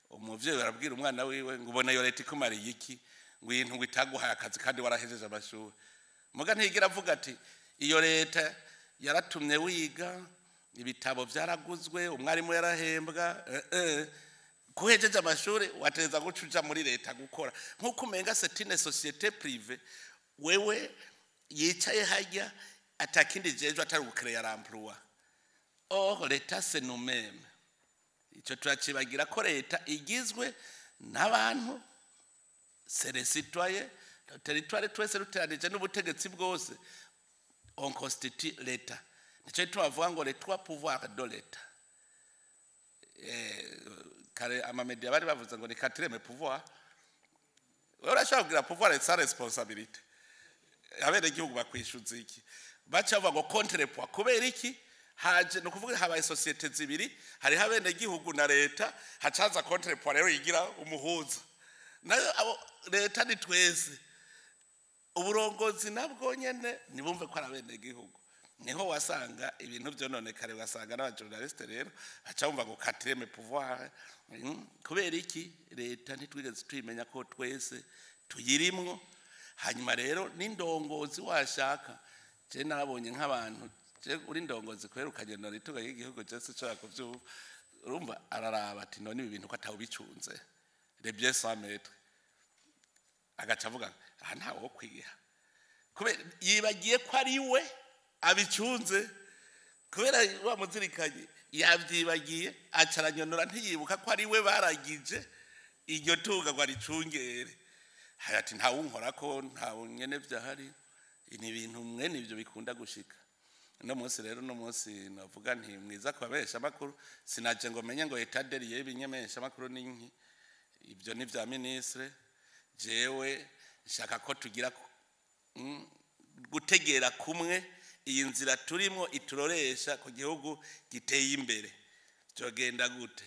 umuvyeyi arabwira umwana wiwe ngo: "Ubona iyo leta ikumariye iki?" Ngo iyi ngo itaguhaye akazi kandi warahejeje amashuri. Muga ntiyigira avuga ati: "Iyo leta yaratumye wiga, ibitabo byaraguzwe, umwarimu yarahembwa." Kuhejeje amashuri wateza guca uja muri leta gukora, nk'uko umenga c'est une société privée wewe yicaye hajya, atakindi jejwe atari gu créer l'emploi. Or l'État, c'est nous-mêmes. Icyo turacibagira, ko leta igizwe n'abantu, c'est les citoyens, territoire twese ruteranije n'ubutegetsi bwose, on constitue l'État. Nicyo gituma bavuga ngo les trois pouvoirs de l'État. Kare ama médias bari bavuze ngo ni quatrième pouvoir. Wewe urashobora kugira pouvoir sans responsabilité? Abenegihugu bakwishyuza iki? Baca bavuga ngo contrepoids. Kubera iki? Haje no kuvuga habaye société zibiri, hariho abenegihugu na leta. Hacaza contrepoids rero yigira umuhuza nayo. Abo leta ni twese, uburongozi nabwo nyene nibumve ko ari abenegihugu. Niho wasanga ibintu vyononekare, ugasanga n'abajournaliste rero baca bumva ngo quatrième pouvoir. Kubera iki? Leta ntitwigeze tuyimenya ko twese tuyirimwo. Hanyuma rero n'indongozi, washaka je nabonye nk'abantu, je uri ndongozi kubera ukagenda itunga y'igihugu, je sinshobora kuvyumva. Urumva araraba ati: "None ibi bintu ko atawubicunze, les biens sans maître?" Agaca avuga: "Aha ntawe wo kwiha," kubera yibagiye ko ari we abicunze. Kubera wa muzirikanye yabyibagiye, aca aranyonora, ntiyibuka ko ari we baragije iryo tunga ngo aricungere. Ati: "Ntawunkora ko ntawe nyene vyahari." Ni ibintu mwene ivyo bikunda gushika. No munsi rero, no munsi navuga nti mwiza kubabesha makuru, sinaje ngo menye ngo état des lieux y'ibinyemesha makuru ni ibyo, ni vya ministre. Jewe nshaka ko tugira gutegera kumwe iyi nzira turimo ituroresha ku gihugu giteye imbere. Byogenda gute?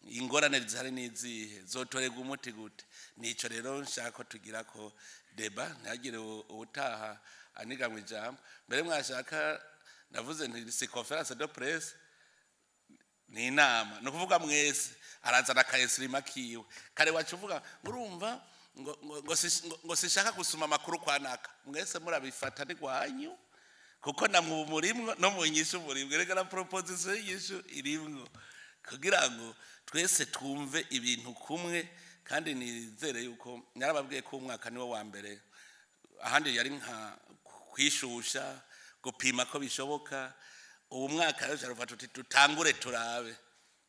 Ingorane zihari n'izihe? Zotorerwa umuti gute? Nico rero nshaka ko tugira ko débat, ntihagire ubutaha aniga mu ijambo. Mbere mwashaka navuze nti si conférence de presse, ni inama. Ni ukuvuga mwese arazana akayesirima kiwe. Kare wacu uvuga, urumva ngo sishaka gusoma amakuru kwa naka, mwese murabifata ni gwanyu, kuko namwe ubu murimwo no mu nyishu murimwo. Reka na proposition y'inyishu irimwo, kugira ngo twese twumve ibintu kumwe. Kandi nizere yuko narababwiye ko umwaka niwo wa mbere, ahandi yari nka kwishusha, gupima ko bishoboka. Ubu mwaka rero turuva tuti tutangure turabe.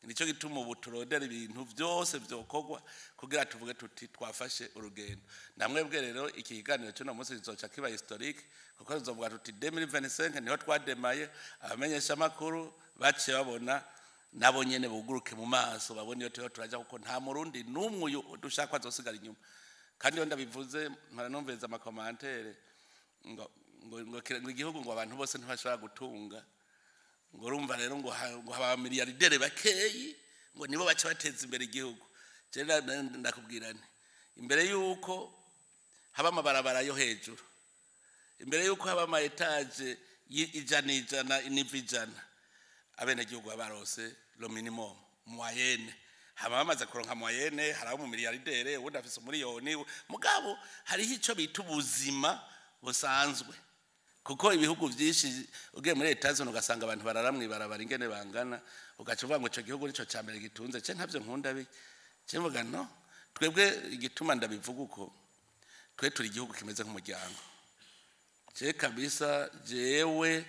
Nicyo gituma ubu turodera ibintu byose byokorwa kugira tuvuge tuti twafashe urugendo. Namwebwe rero, iki kiganiro cy'uno munsi kizoca kiba historique, kuko tuzovuga tuti 2025 niho twademaye. Abamenyesha amakuru baciye babona nabo nyene buguruke mu maso, babone iyo turiho turaja, kuko nta Murundi n'umwe uyu dushaka ko azosigara inyuma. Kandi iyo ndabivuze mpora numviriza amacommentaires ngo igihugu, ngo abantu bose ntibashobora gutunga, ngo urumva rero ngo haba milliardaires bakeyi, ngo nibo baca bateza imbere igihugu. Je ndakubwira nti imbere yuko haba amabarabara yo hejuru, imbere yuko haba ama étages 100, iniva 100, abenegihugu baba barose le minimum, moyenne. Haba bamaze kuronka moyenne, hari abo mu milliardaire, uwundi afise umuriyoni, mugabo hariho ico bita ubuzima busanzwe. Kuko ibihugu byinshi, ugiye muri leta zone ugasanga abantu barara mw'ibarabara ingene bangana, ugaca uvuga ngo ico gihugu nico ca mbere gitunze. Ce ntavyo nkunda bi ce mvuga no twebwe. Igituma ndabivuga uko, twe turi igihugu kimeze nk'umuryango. Je kabisa, jewe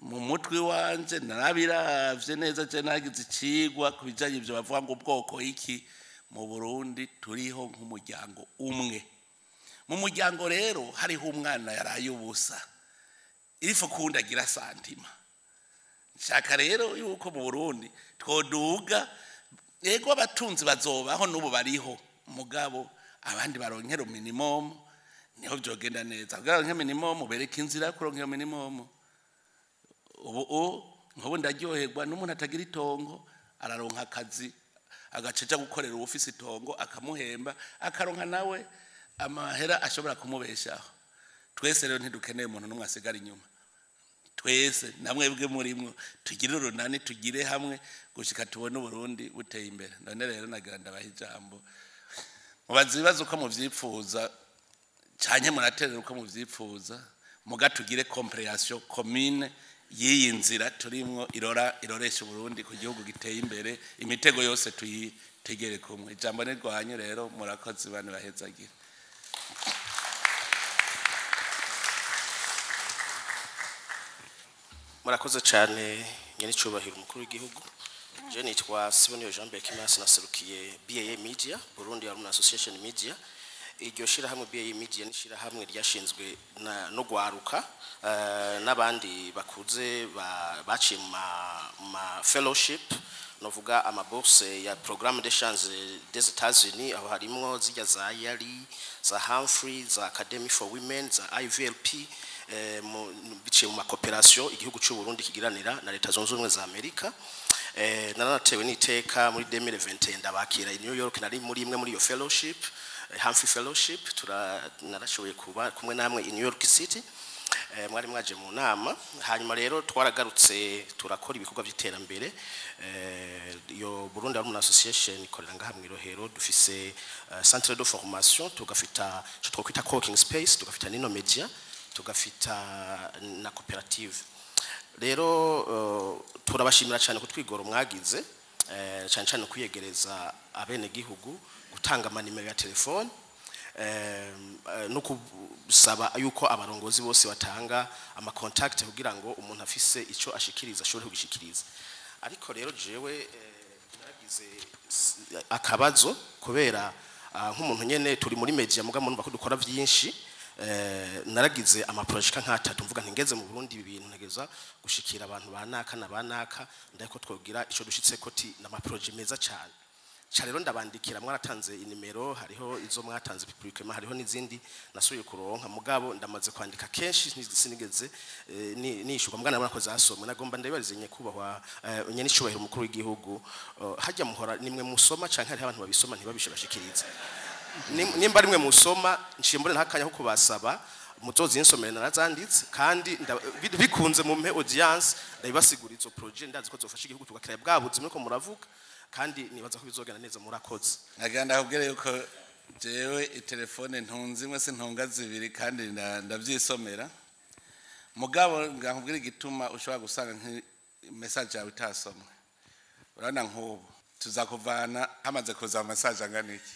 mu mutwe wanje narabiravye neza, je nagize icigwa ku bijanye ivyo bavuga ngo ubwoko iki. Mu Burundi turiho nk'umuryango umwe. Mu muryango rero hariho umwana yaraye ubusa, il faut kundi agira sentiment. Nshaka rero yuko mu Burundi twoduga. Yego, abatunzi bazobaho, n'ubu bariho, mugabo abandi baronkera minimum, niho byogenda neza. Kugira baronke minimum, bereka inzira yo kuronka iyo minimum. Ubu nk'ubu ndaryoherwa n'umuntu atagira itongo araronka akazi, agaca aja gukorera uwufise itongo, akamuhemba, akaronka nawe amahera ashobora kumubeshaho. Twese rero ntidukeneye umuntu n'umwe asigara inyuma. Twese namwebwe murimwo, tugire urunani, tugire hamwe gushika tubone Uburundi buteye imbere. None rero nagira ndabaha ijambo, mubaza ibibazo uko muvyipfuza canke muraterera uko muvyipfuza, muga tugire compréhension commune y'iyi nzira turimwo irora iroresha Uburundi ku gihugu giteye imbere. Imitego yose tuyitegere kumwe. Ijambo ni rwanyu rero. Murakoze, bane bahezagira. Murakoze cyane, nyenicubahiro umukuru w'igihugu. Je nitwa Siboniyo Jean Berkimas, naserukiye BAA Media, Burundi Alumni Association Media. Iryo shirahamwe BAA Media ni shirahamwe ryashinzwe no gwaruka n'abandi bakuze baciye mu ma fellowship, novuga ama bourse ya programme d'échange des États-Unis, aho harimwo zijya za YALI, za Humphrey, za Academy for Women, za IVLP. biciye mu ma coopérations igihugu cy'u Burundi kigiranira na Leta Zunze Ubumwe za Amerika. Naranatewe n'iteka muri 2021 ndabakira i New York, nari muri imwe muri iyo fellowship, Humphrey Fellowship. Narashoboye kuba kumwe namwe i New York City, mwari mwaje mu nama. Hanyuma rero twaragarutse turakora ibikorwa by'iterambere. Iyo Burundi Alumni Association ikorera ngaha mu Irohero. Dufise centre de formation, tugafita ico twokwita co-working space, tugafita nino media, tugafita na koperative. Rero turabashimira cyane kutwigora mwagize, cyane cyane kwiyegereza abenegihugu, gutanga amanimero ya telefone, no kusaba yuko abarongozi bose batanga ama contact kugira ngo umuntu afise ico ashikiriza ashobore kugishikiriza. Ariko rero jewe naragize akabazo kubera nk'umuntu nyene turi muri media, muga murumva ko dukora vyinshi. Naragize ama projets nk'atatu, mvuga nti ngeze mu Burundi ibi bintu ntegeza gushikira abantu banaka na banaka, ndako twogira ico dushitse ko ti n'ama projets meza cyane. Ca rero ndabandikira, mwaratanze inimero, hariho izo mwatanze publiquement, hariho n'izindi nasubiye kuronka, mugabo ndamaze kwandika kenshi sinigeze nishurwa, mugana nabona ko zasomwe. Nagomba ndabibarize nyakubahwa nyene icubahiro umukuru w'igihugu, hajya muhora nimwe musoma canke hariho abantu babisoma ntibabishe bashikirize? Nimba rimwe musoma, nciye mbone ntakanya ko kubasaba muzozinsomere, narazanditse kandi bikunze mumpe audience ndabibasigura. Izo projet ndazi ko zofasha igihugu tugakira bwa buzima ko muravuga, kandi nibaza ko bizogenda neza. Murakoze. Nagira ndakubwire yuko jewe itelefone ntunze imwe, sintunga zibiri, kandi ndavyisomera. Mugabo ngakubwira igituma ushobora gusanga message yawe itasomwe. Urabona nk'ubu tuzakuvana hamaze kuza message angana iki.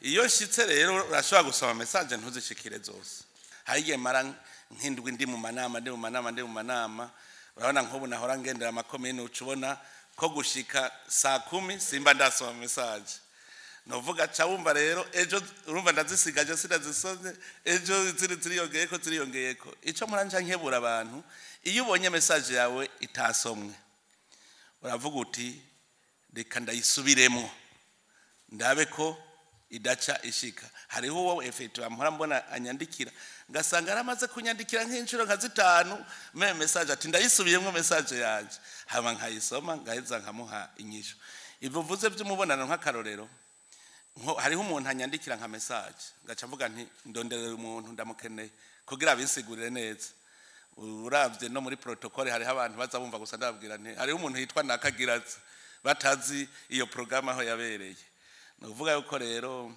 Iyo nshitse rero urashobora gusoma message ntuzishikire zose. Hari igihe mara nk'indwi ndi mu manama, ndi mu manama, ndi mu manama. Urabona nk'ubu nahora ngendera amakomine, uca ubona ko gushika saa 10 simba ndasoma message. Novuga ca wumva rero ejo urumva ndazisigaje sinazisomye, ejo ziri ziriyongeyeko ziriyongeyeko. Ico muranja nkebura abantu, iyo ubonye message yawe itasomwe, uravuga uti reka ndayisubiremo ndabe ko idaca ishika. Hariho uwo effet ampora mbona anyandikira, ngasanga yaramaze kunyandikira nk'inshuro nka zitanu même message, ati ndayisubiyemo message yanje, hama nkayisoma ngaheza nkamuha inyishu. Ivyo mvuze by'umubonano, nk'akarorero hariho umuntu anyandikira nka message, ngaca mvuga nti ndonderera umuntu ndamukeneye kugira abinsigurire neza. Uravye no muri protocole hariho abantu baza bumva gusa ndababwira nti hariho umuntu yitwa Nakagiratse, batazi iyo programme aho yabereye. Ni ukuvuga yuko rero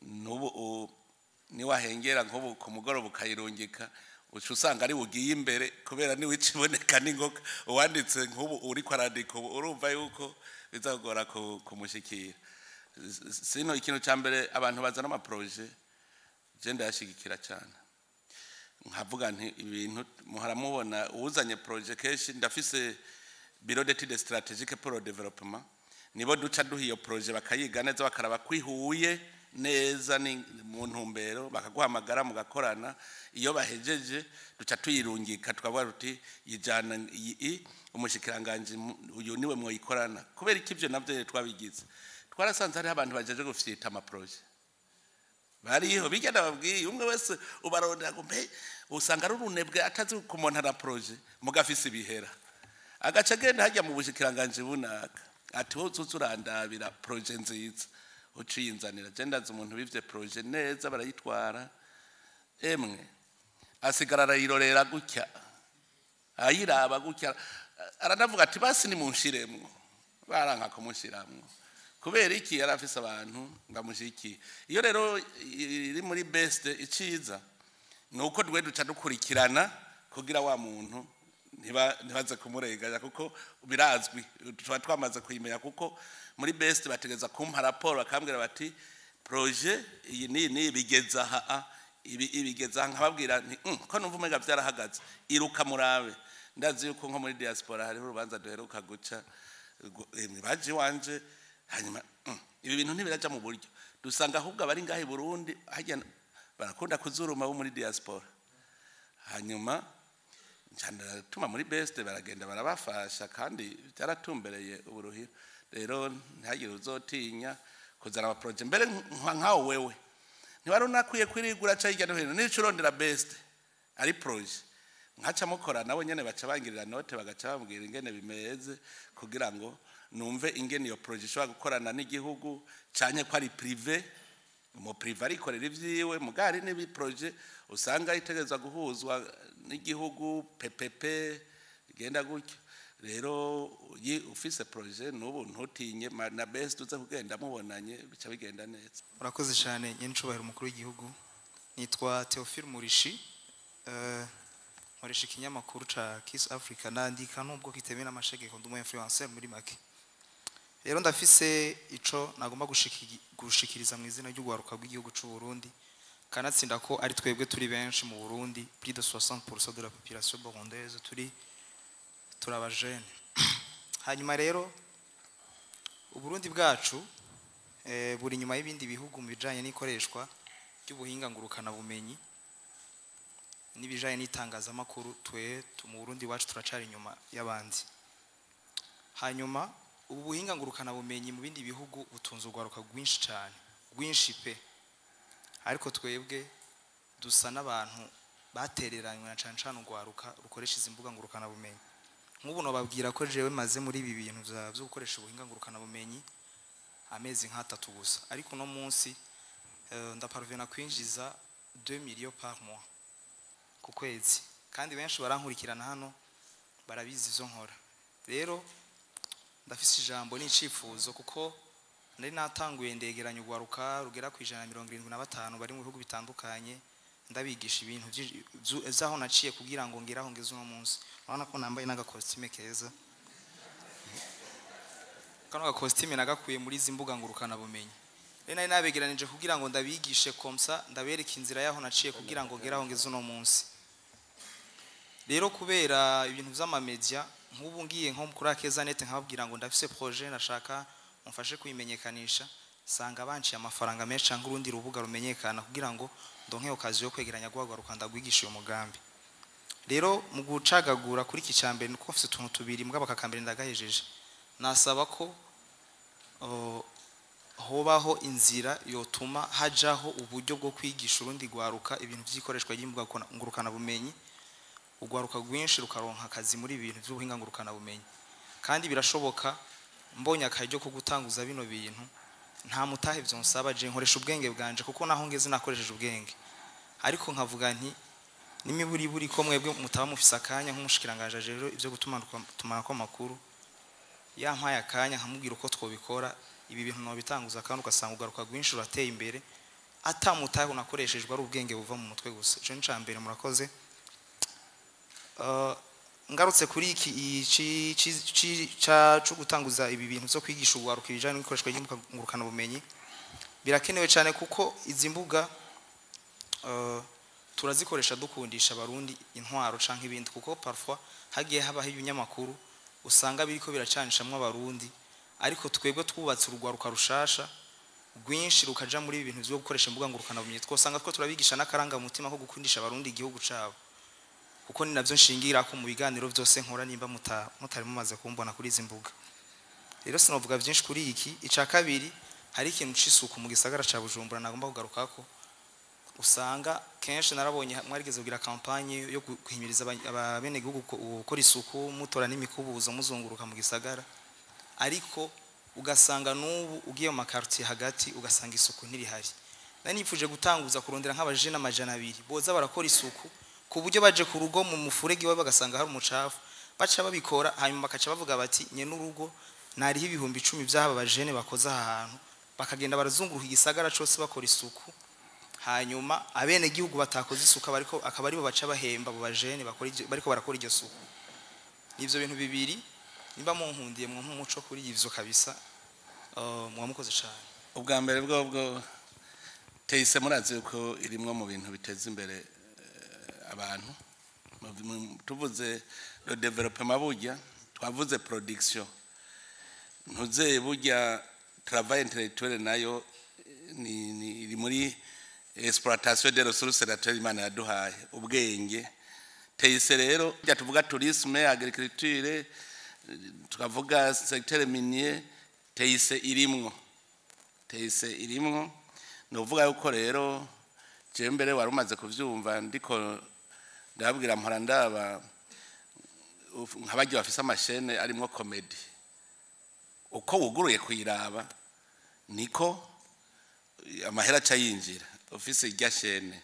n'ubu niwahengera nk'ubu ku mugoroba ukayirungika, uca usanga ari bugiye imbere kubera niwe iciboneka n'ingoga. Uwanditse nk'ubu uriko arandika ubu, urumva yuko bizagora kumushikira. Sino ikintu cya mbere, abantu bazana ama projets je ndayashigikira cyane, nkavuga nti ibintu muhora mubona uwuzanye projet kenshi, ndafise bureau d'études stratégiques pour le développement, nibo duca duha iyo projet bakayiga neza, bakaraba kwihuye neza ni mu ntumbero, bakaguhamagara mugakorana. Iyo bahejeje duca tuyirungika, tukavuga tuti yijana iyi umushikiranganji uyu niwe mwoyikorana. Kubera iki ivyo navyo twabigize? Twarasanze hariho abantu bajeje gufyita ama projets bariho bijya, ndababwiye, umwe wese ubarondera ngo mbe usanga ari urunebwe atazi kumontara projet, mugafise ibihera, agaca agenda hajya mu bushikiranganji bunaka ati wowe uzoza urandabira projet nziza uciyinzanira. Je ndazi umuntu bivye projet neza, barayitwara, emwe asigara arayirorera gutya, ayiraba gutya, aranavuga ati basi nimunshiremwo. Baranka kumushiramwo. Kubera iki? Yari afise abantu bamushikiye. Iyo rero iri muri best, iciza ni uko dwe duca dukurikirana kugira wa muntu ntibaze kumurenganya, kuko birazwi, tuba twamaze kuyimenya, kuko muri best bategeza kumpa raporo, bakambwira bati projet iyi ni ni bigeza aha, ibi ibigeza aha. Nkababwira nti ko numva umenga byarahagaze, iruka murabe." Ndazi yuko nko muri diaspora hariho urubanza duheruka guca, emwe baje iwanje, hanyuma ibi bintu ntibiraja mu buryo, dusanga ahubwo abari ngaha i Burundi hajya barakunda kuzuruma bo muri diaspora. Hanyuma ndatuma muri best, baragenda barabafasha, kandi byaratumbereye uburuhira. Rero ntihagire uzotinya kuzana ama projets. Mbere nkawo wewe ntiwari unakwiye kwirigura ca hirya no hino, nico urondera best. Ari projet nkaca mukora nabo nyene, baca bangirira note, bagaca bambwira ingene bimeze kugira ngo numve ingene iyo projet ishobora gukorana n'igihugu, canke ko ari privé. Mu privé arikorera ivyiwe, mugari n'ibi projet usanga itegerezwa guhuzwa n'igihugu, PPP igenda gutyo. Rero ufise projet n'ubu ntutinye, na best uze kugenda mubonanye, bica bigenda neza. Murakoze cyane, nyenicubahiro umukuru w'igihugu. Nitwa Theophile Murishi, nkoresha ikinyamakuru ca Kiss Africa, nandika nubwo kitemewe n'amategeko, ndi umu influencer muri make. Rero ndafise ico nagomba gushikiriza mu izina ry'urwaruka rw'igihugu c'u Burundi, kanatsinda ko ari twebwe turi benshi mu Burundi, plus de 60% de la population burundaise turi abajene. Hanyuma rero Uburundi bwacu buri nyuma y'ibindi bihugu mu bijanye n'ikoreshwa ry'ubuhinga ngurukana bumenyi n'ibijanye n'itangazamakuru. Twe mu Burundi wacu turacari inyuma y'abandi. Hanyuma ubu buhinga ngurukana bumenyi mu bindi bihugu butunze urwaruka rwinshi cyane, rwinshi pe, ariko twebwe dusa n'abantu batereranywe, na cane cane urwaruka rukoresha izi mbuga ngurukana bumenyi. Nk'ubu nobabwira ko jewe maze muri ibi bintu vyo gukoresha ubuhinga ngurukana bumenyi amezi nk'atatu gusa, ariko uno munsi ndaparvena kwinjiza 2 millions par mois, ku kwezi, kandi benshi barankurikirana hano barabizi ivyo nkora. Rero ndafise ijambo n'icifuzo, kuko nari natanguye ndegeranya urwaruka rugera ku 175 bari mu bihugu bitandukanye, ndabigisha ibintu vy'aho naciye kugira ngo ngere aho ngeze uno munsi. Urabona ko nambaye n'agakositime keza. Kano gakositime nagakuye muri izi mbuga ngurukana bumenyi. Rero nari nabegeranije kugira ngo ndabigishe comme ça, ndabereke inzira yaho naciye kugira ngo ngere aho ngeze uno munsi. Rero kubera ibintu vy'amamedia, nk'ubu ngiye nko kuri Akeza Net nkababwira ngo ndafise projet, nashaka mumfashe kuyimenyekanisha, sanga banciye amafaranga menshi, cyangwa urundi rubuga rumenyekana, kugira ngo ndonke occasion yo kwegeranya guhaguruka ndagwigisha uyo mugambi. Rero mu gucagagura kuri iki cyambere, nuko mfise utuntu tubiri, mugabo akakambere ndagahejeje, nasaba ko hobaho inzira yotuma hajaho uburyo bwo kwigisha urundi rwaruka ibintu by'ikoreshwa ry'imbuga ngurukana bumenyi, urwaruka rwinshi rukaronka akazi muri ibi bintu by'ubuhinga ngurukana bumenyi. Kandi birashoboka, mbonye akaryo ko gutanguza bino bintu, nta mutahe vyonsaba, je nkoresha ubwenge bwanje, kuko naho ngeze nakoresheje ubwenge. Ariko nkavuga nti n'imiburiburi ko mwebwe mutaba mufise akanya, nk'umushikiranganje rero ivyo gutumanako amakuru yampaye akanya nkamubwira uko twobikora ibi bintu, nobitanguza, kandi ugasanga ugaruka rwinshi urateye imbere atamutahe unakoreshejwe, ari ubwenge buva mu mutwe gusa. Ico ni ica mbere, murakoze. Ngarutse kuri iki ca co gutanguza ibi bintu vyo kwigisha urwaruka ibijanye n'ikoreshwa ry'imbuga ngurukana bumenyi, birakenewe cyane, kuko izi mbuga turazikoresha dukundisha abarundi intwaro canke ibindi, kuko parfois hagiye habaho ibinyamakuru usanga biriko biracanishamwo abarundi. Ariko twebwe twubatse urugwaruka rushasha rwinshi rukaja muri ibi bintu vyo gukoresha imbuga ngurukana bumenyi, twosanga ko turabigisha n'akaranga mutima ko gukundisha abarundi igihugu cabo, kuko ni navyo nshingira ko mu biganiro vyose nkora, nimba mutari mumaze kumbona kuri izi mbuga. Rero sinovuga byinshi kuri iki. Ica kabiri, hari ikintu c'isuku mu gisagara ca Bujumbura nagomba kugarukako. Usanga kenshi narabonye mwarigeze kugira campagne yo guhimiriza abenegihugu gukora isuku, mutora n'imikubuzo, muzunguruka mu gisagara, ariko ugasanga n'ubu ugiye mu makartier hagati ugasanga isuku ntirihari. Nari nifuje gutanguza kurondera nk'abajene 200 boza barakora isuku, ku buryo baje ku rugo mu mufurege iwawe bagasanga hari umucafu, baca babikora, hanyuma bakaca bavuga bati nye n'urugo nariho 10,000 by'aba bajene bakoze aha hantu, bakagenda barazunguruka igisagara cose bakora isuku. Hanyuma abene gihugu batakoze isuku bariko akaba aribo baca bahemba abo bajene bakora bariko barakora iryo suku. Nivyo bintu bibiri, nimba munkundiye mwo nk'umuco kuri ivyo kabisa, mwamukoze cyane. Ubwa mbere bwo TIC, murazi yuko irimwo mu bintu biteza imbere abantu. Tuvuze le développement, burya twavuze production, ntuzeye burya travail intellectuel nayo ni iri muri exploitation des ressources naturelles Imana yaduhaye, ubwenge. TIC rero, burya tuvuga tourisme, agriculture, tukavuga secteur minier, TIC irimwo, TIC irimwo. Ni ukuvuga yuko rero jewe mbere wari umaze kuvyumva, ndiko Ndababwira, mpora ndaba nk'abagiye bafise ama chaînes arimwo comédie, uko wuguruye kuyiraba niko amahera aca yinjira ufise irya chaîne.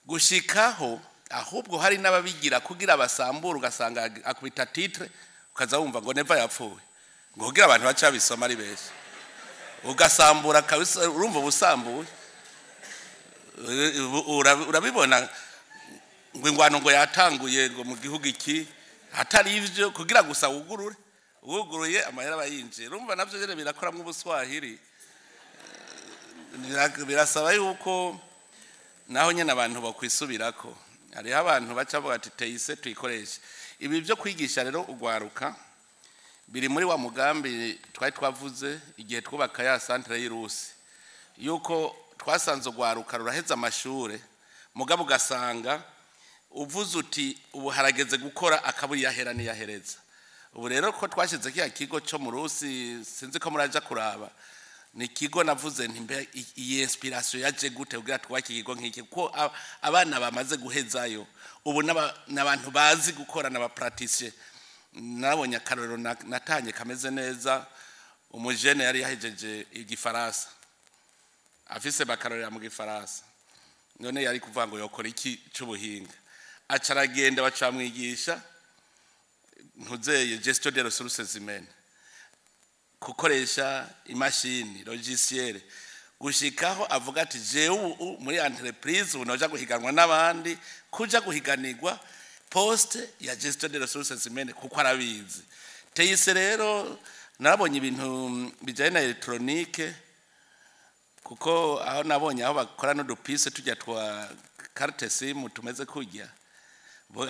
Gushikaho ahubwo hari n'ababigira kugira basambure, ugasanga akubita titre, ukaza wumva ngo Neva yapfuye, ngo kugira abantu baca babisoma ari benshi, ugasambura kabisa. Urumva ubusambuye, urabibona ngo ingwano ngo yatanguye ngo mu gihugu iki, hatari ivyo, kugira gusa wugurure. Wuguruye, amahera aba yinjiye. Urumva navyo nyene birakoramwo ubuswahili. Birasaba yuko naho nyene abantu bakwisubirako. Hariho abantu baca bavuga ati teyise tuyikoreshe. Ibi byo kwigisha rero ugwaruka biri muri wa mugambi twari twavuze igihe twubaka ya centre y'irusi, yuko twasanze ugwaruka ruraheza amashure, mugabo ugasanga uvuze uti ubu harageze gukora, akaburi yahera niyahereza. Ubu rero ko twashyize kiya kigo cyo mu Rusi, sinzi ko muraja kuraba, ni ikigo navuze nti mbe iyi inspiration yaje gute kugira twubake ikigo nk'iki? Kuko abana bamaze guhezayo ubu n'abantu bazi gukora, n'aba praticiens. Nabonye akarorero natanye kameze neza. Umujene yari yahejeje igifaransa, afise bakarorera mu gifaransa, none yari kuvuga ngo yokora iki c'ubuhinga? Aca aragenda, bacamwigisha ntuzeye gestion des ressources humaines, gukoresha imashini, logiciel, gushikaho avuga ati jewe ubu muri entreprise ubu noja guhiganwa n'abandi, kuja guhiganirwa poste ya gestion des ressources humaines, kuko arabizi. Teyise rero narabonye ibintu bijanye na électronique, kuko aho nabonye aho bakora n'udupise tujya twa carte SIM tumeze kurya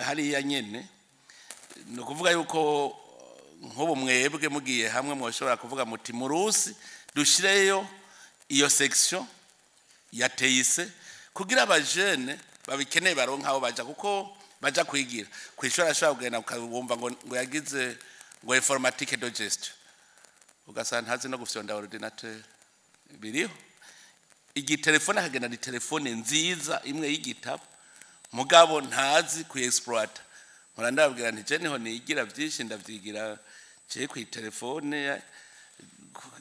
hariya nyene. Ni ukuvuga yuko nk'ubu mwebwe mugiye hamwe mwoshobora kuvuga muti murusi dushireyo iyo section ya teyise, kugira abajene babikeneye baronka aho baja, kuko baja kwigira kwishuri ashobora kugenda ukabumva ngo yagize ngo informatique de gestion, ugasanga ntazi no gufyonda ordinateur. Biriho igitelefone, akagenda ni telefone nziza imwe y'igitabo, mugabo ntazi kuexploiter. Mpora ndababwira nti je niho nigira byinshi, ndavyigira je ku telefone.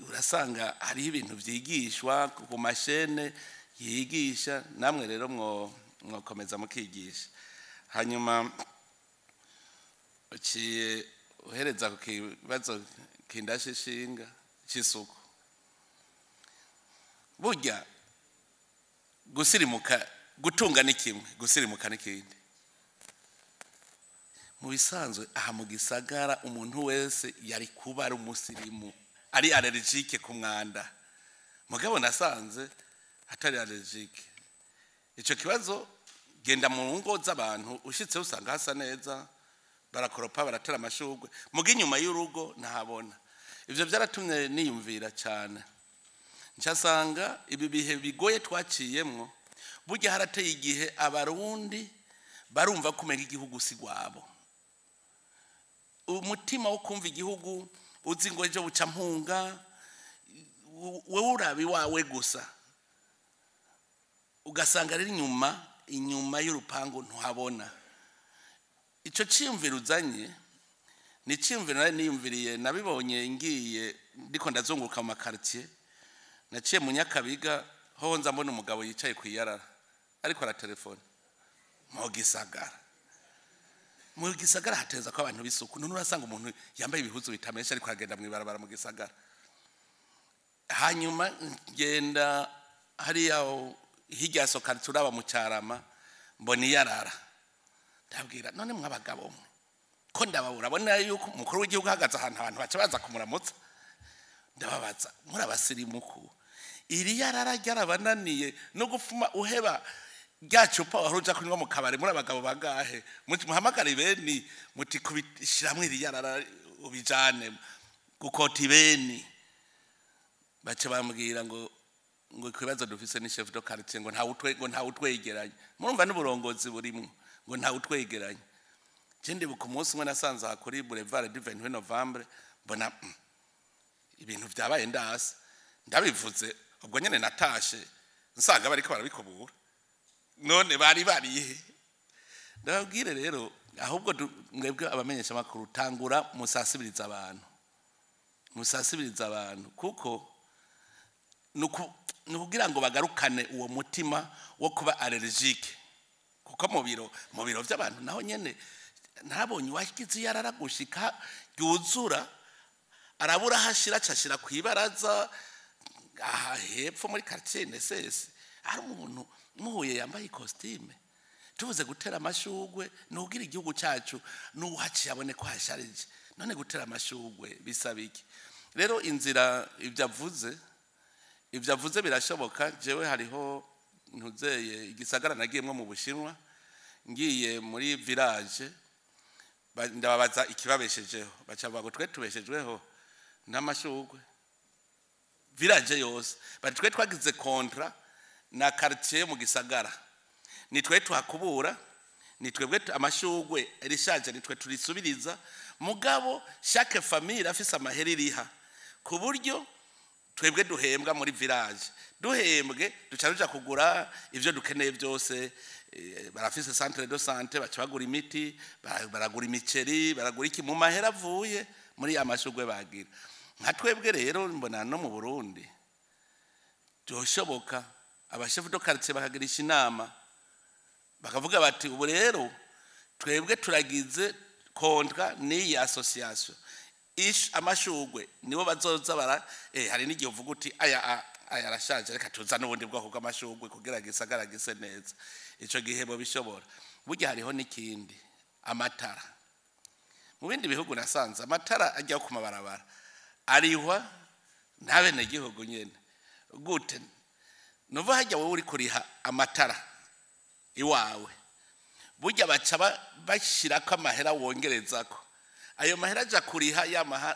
Urasanga hariho ibintu vyigishwa ku ma chaînes yigisha. Namwe rero mwokomeza mukigisha. Hanyuma uciye uhereza ku kibazo kindashishinga c'isuku. Burya gusirimuka, gutunga ni kimwe, gusirimuka ni kindi. Mu bisanzwe aha mu gisagara umuntu wese yari kuba ari umusirimu, ari allergique ku mwanda, mugabo nasanze atari allergique. Ico kibazo, genda mu ngo z'abantu, ushitse usanga hasa neza, barakoropa, baratera amashurwe, muga inyuma y'urugo ntahabona. Ivyo byaratumye niyumvira cyane, ncasanga ibi bihe bigoye twaciyemwo, burya harateye igihe Abarundi barumva kumenga igihugu si gwabo. Umutima wo kumva igihugu, uzi ngo ejo buca mpunga, wewe uraba iwawe gusa, ugasanga rero inyuma y'urupangu ntuhabona. Ico ciyumviro uzanye ni ciyumviro nari niyumviriye, nabibonye ngiye ndiko ndazunguruka mu ma quartiers. Naciye mu Nyakabiga, hoho nza mbona umugabo yicaye ku iyarara ariko aratelefone. Mu gisagara hateza ko abantu b'isuku. None urasanga umuntu yambaye ibihuzu bitameshe ariko aragenda mw'ibarabara mu gisagara. Hanyuma ngenda hariya hirya ya Sokari, turaba mu Cyarama, mbona iyarara. Ndabwira none mw'abagabo mwe ko ndababura, abona yuko umukuru w'igihugu ahagaze ahantu abantu baca baza kumuramutsa. Ndababaza, muri abasirimuku, iri yarara ryarabananiye no gufuma uheba rya cupa wari uja kunywa mu kabari? Muri abagabo bangahe? Muhamagare ibeni, muti kubishiramwo iri yarara ubijane gukota ibeni. Bace bambwira ngo ikibazo dufise ni chef de quartier, ngo ntawe utwegeranye. Murumva n'uburongozi burimwo, ngo ntawe utwegeranye. Je ndibuka umunsi umwe nasanze aha kuri boulevard du 28 Novembre, mbona ibintu vyabaye ndasi. Ndabivuze ubwo nyene, natashe nsanga bariko barabikubura. None bari barihe? Ndababwire rero, ahubwo mwebwe abamenyesha makuru, tangura musasibiriza abantu, musasibiriza abantu, kuko ni ukugira ngo bagarukane uwo mutima wo kuba allergique. Kuko mu biro by'abantu naho nyene ntabonye uwagize yararagushika yuzura, arabura hashira, acashira ku ibaraza aha hepfo muri quartier NSS. Hari umuntu muhuye yambaye ikositime. Tuvuze gutera amashugwe nugira igihugu cyacu nuhaciye abone ko hasharije. None gutera amashugwe bisaba iki? Rero inzira, ibyo avuze birashoboka. Jewe hariho ntuzeye igisagara nagiyemwo mu Bushinwa, ngiye muri village, ndababaza ikibabeshejeho, baca bavuga ngo twe tubeshejweho n'amashugwe. Village yose bati twe twagize contrat na quartier mu gisagara, ni twe tuhakubura, ni twebwe amashugwe rishaje ni twe turisubiriza. Mugabo chaque famille irafise amahera iriha, ku buryo twebwe duhembwa muri village. Duhembwe duca ruja kugura ivyo dukeneye byose. Barafise centre de santé, baca bagura imiti, baragura imiceri, baragura iki mu mahera avuye muri ya mashugwe bagira. Nka twebwe rero mbona no mu Burundi byoshoboka, aba chefs de quartier bakagirisha inama, bakavuga bati ubu rero twebwe turagize contrat n'iyi association, ish amashugwe nibo bazoza bara. Hari n'igihe uvuga uti aya aya arashaje, reka tuza n'ubundi bwoko bw'amashugwe kugira gisagara gise neza. Ico gihe bo bishobora. Burya hariho n'ikindi, amatara. Mu bindi bihugu nasanze amatara ajya ku mabarabara arihwa n'abenegihugu nyene. Gute? Nuva hajya wowe uri kuriha amatara iwawe, burya baca bashirako amahera wongerezako, ayo mahera aja kuriha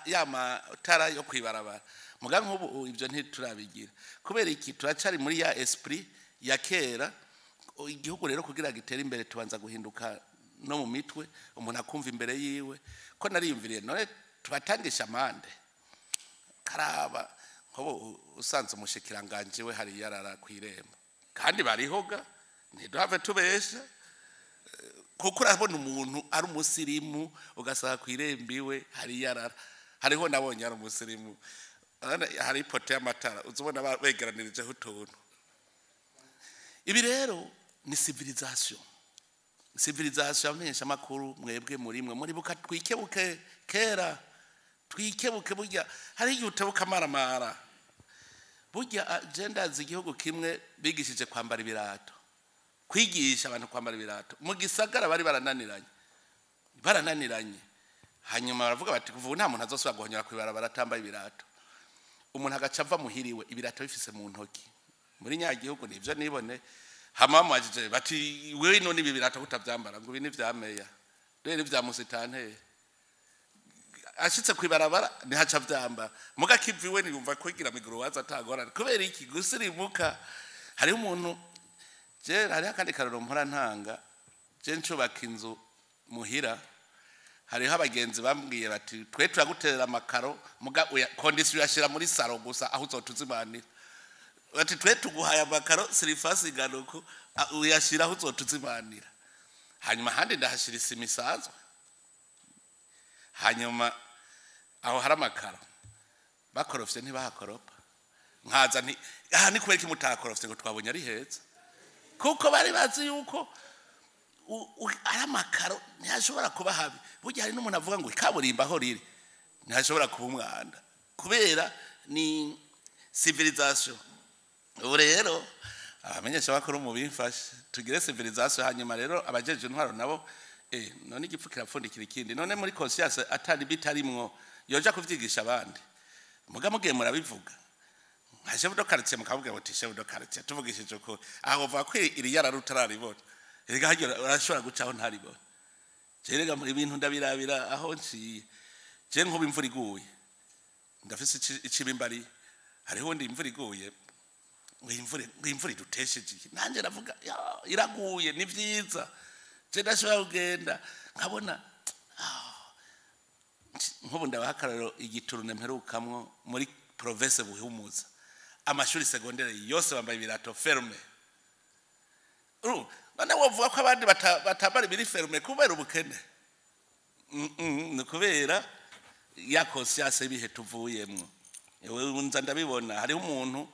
ya matara yo kwibarabara. Muga nk'ubu ibyo ntiturabigira. Kubera iki? Turacari muri ya esprit ya kera. Igihugu rero kugira gitere imbere, tubanza guhinduka no mu mitwe, umuntu akumva imbere yiwe ko nariyumviriye. None tubatangisha amande karaba nk'ubu usanze umushikiranganje we hari yarara kw'irembo, kandi barihoga, ntiduhave tubesha, kuko urabona umuntu ari umusirimu, ugasanga ku irembo iwe hari yarara. Hariho nabonye ari umusirimu. Urabona hari ipoto y'amatara, uza ubona begeranirijeho utuntu. Ibi rero ni civilisation, civilisation. Amenyesha amakuru, mwebwe murimwe muribuka, twikebuke kera, twikebuke. Burya hari igihe utebuka amaramara. Burya je ndazi igihugu kimwe bigishije kwambara ibirato, kwigisha abantu kwambara ibirato mu gisagara, bari barananiranye, barananiranye. Hanyuma baravuga bati kuva ubu nta muntu azosubira guhonyora kw'ibarabara atambaye ibirato. Umuntu agaca ava muhiriwe ibirato bifise mu ntoki muri nyagihugu. Nivyo nibone. Hama bamubajije bati wewe none ibi birato kutavyambara? Ngo ibi ni vya meya, rero vya musitanteri. Ashitse kwibarabara ntihaca vyambara, muga kiviwe niyumva kwigira miguru waza atagorana. Kubera iki? Gusirimuka. Hariho umuntu, je hariho akandi karoro mpora ntanga. Je ncubaka inzu muhira, hariho abagenzi bambwiye bati twe turaguterera amakaro, muga condition uyashira muri salon gusa, aho uzotuzimanira. Bati twe tuguhaye amakaro surface iganuko, uyashira aho uzotuzimanira. Hanyuma ahandi ndahashira isima isanzwe. Hanyuma aho hari amakaro bakorofye ntibahakoropa. Nkaza nti aha ni kubera iki mutakorofye? Ngo twabonye ari heza. Kuko bari bazi yuko ari amakaro ntihashobora kuba habi. Burya hari n'umuntu avuga ngo ikaburimbo aho riri ntihashobora kuba umwanda, kubera ni civilisation. Ubu rero abamenyesha bakuru mu bimfashe tugire civilisation. Hanyuma rero abajeje intwaro nabo, none igipfu kirapfundikira ikindi. None muri conscience atari bitarimwo, yoja kuvyigisha abandi? Muga mugiye murabivuga nka chef de quartier, mukavuga muti chef de quartier, tuvugishije uko aho uvuga ko iri yarara utararibona, erega harya urashobora gucaho ntaribona. Je rega muri ibintu ndabirabira aho nciye. Je nkuba imvura iguye ndafise icibimbari. Hariho undi imvura iguye ngo imvura idutesheje iki? Nanjye ndavuga ya, iraguye ni vyiza. Je ndashobora kugenda nkabona nk'ubu ndabaha akarorero, igiturune mperukamwo muri province Buhumuza, amashuri secondaire yose bambaye ibirato fermé. None wovuga ko abandi batambara ibiri fermé kubera ubukene? Ni kubera ya conscience y'ibihe tuvuyemwo. Ewe, nza ndabibona, hariho umuntu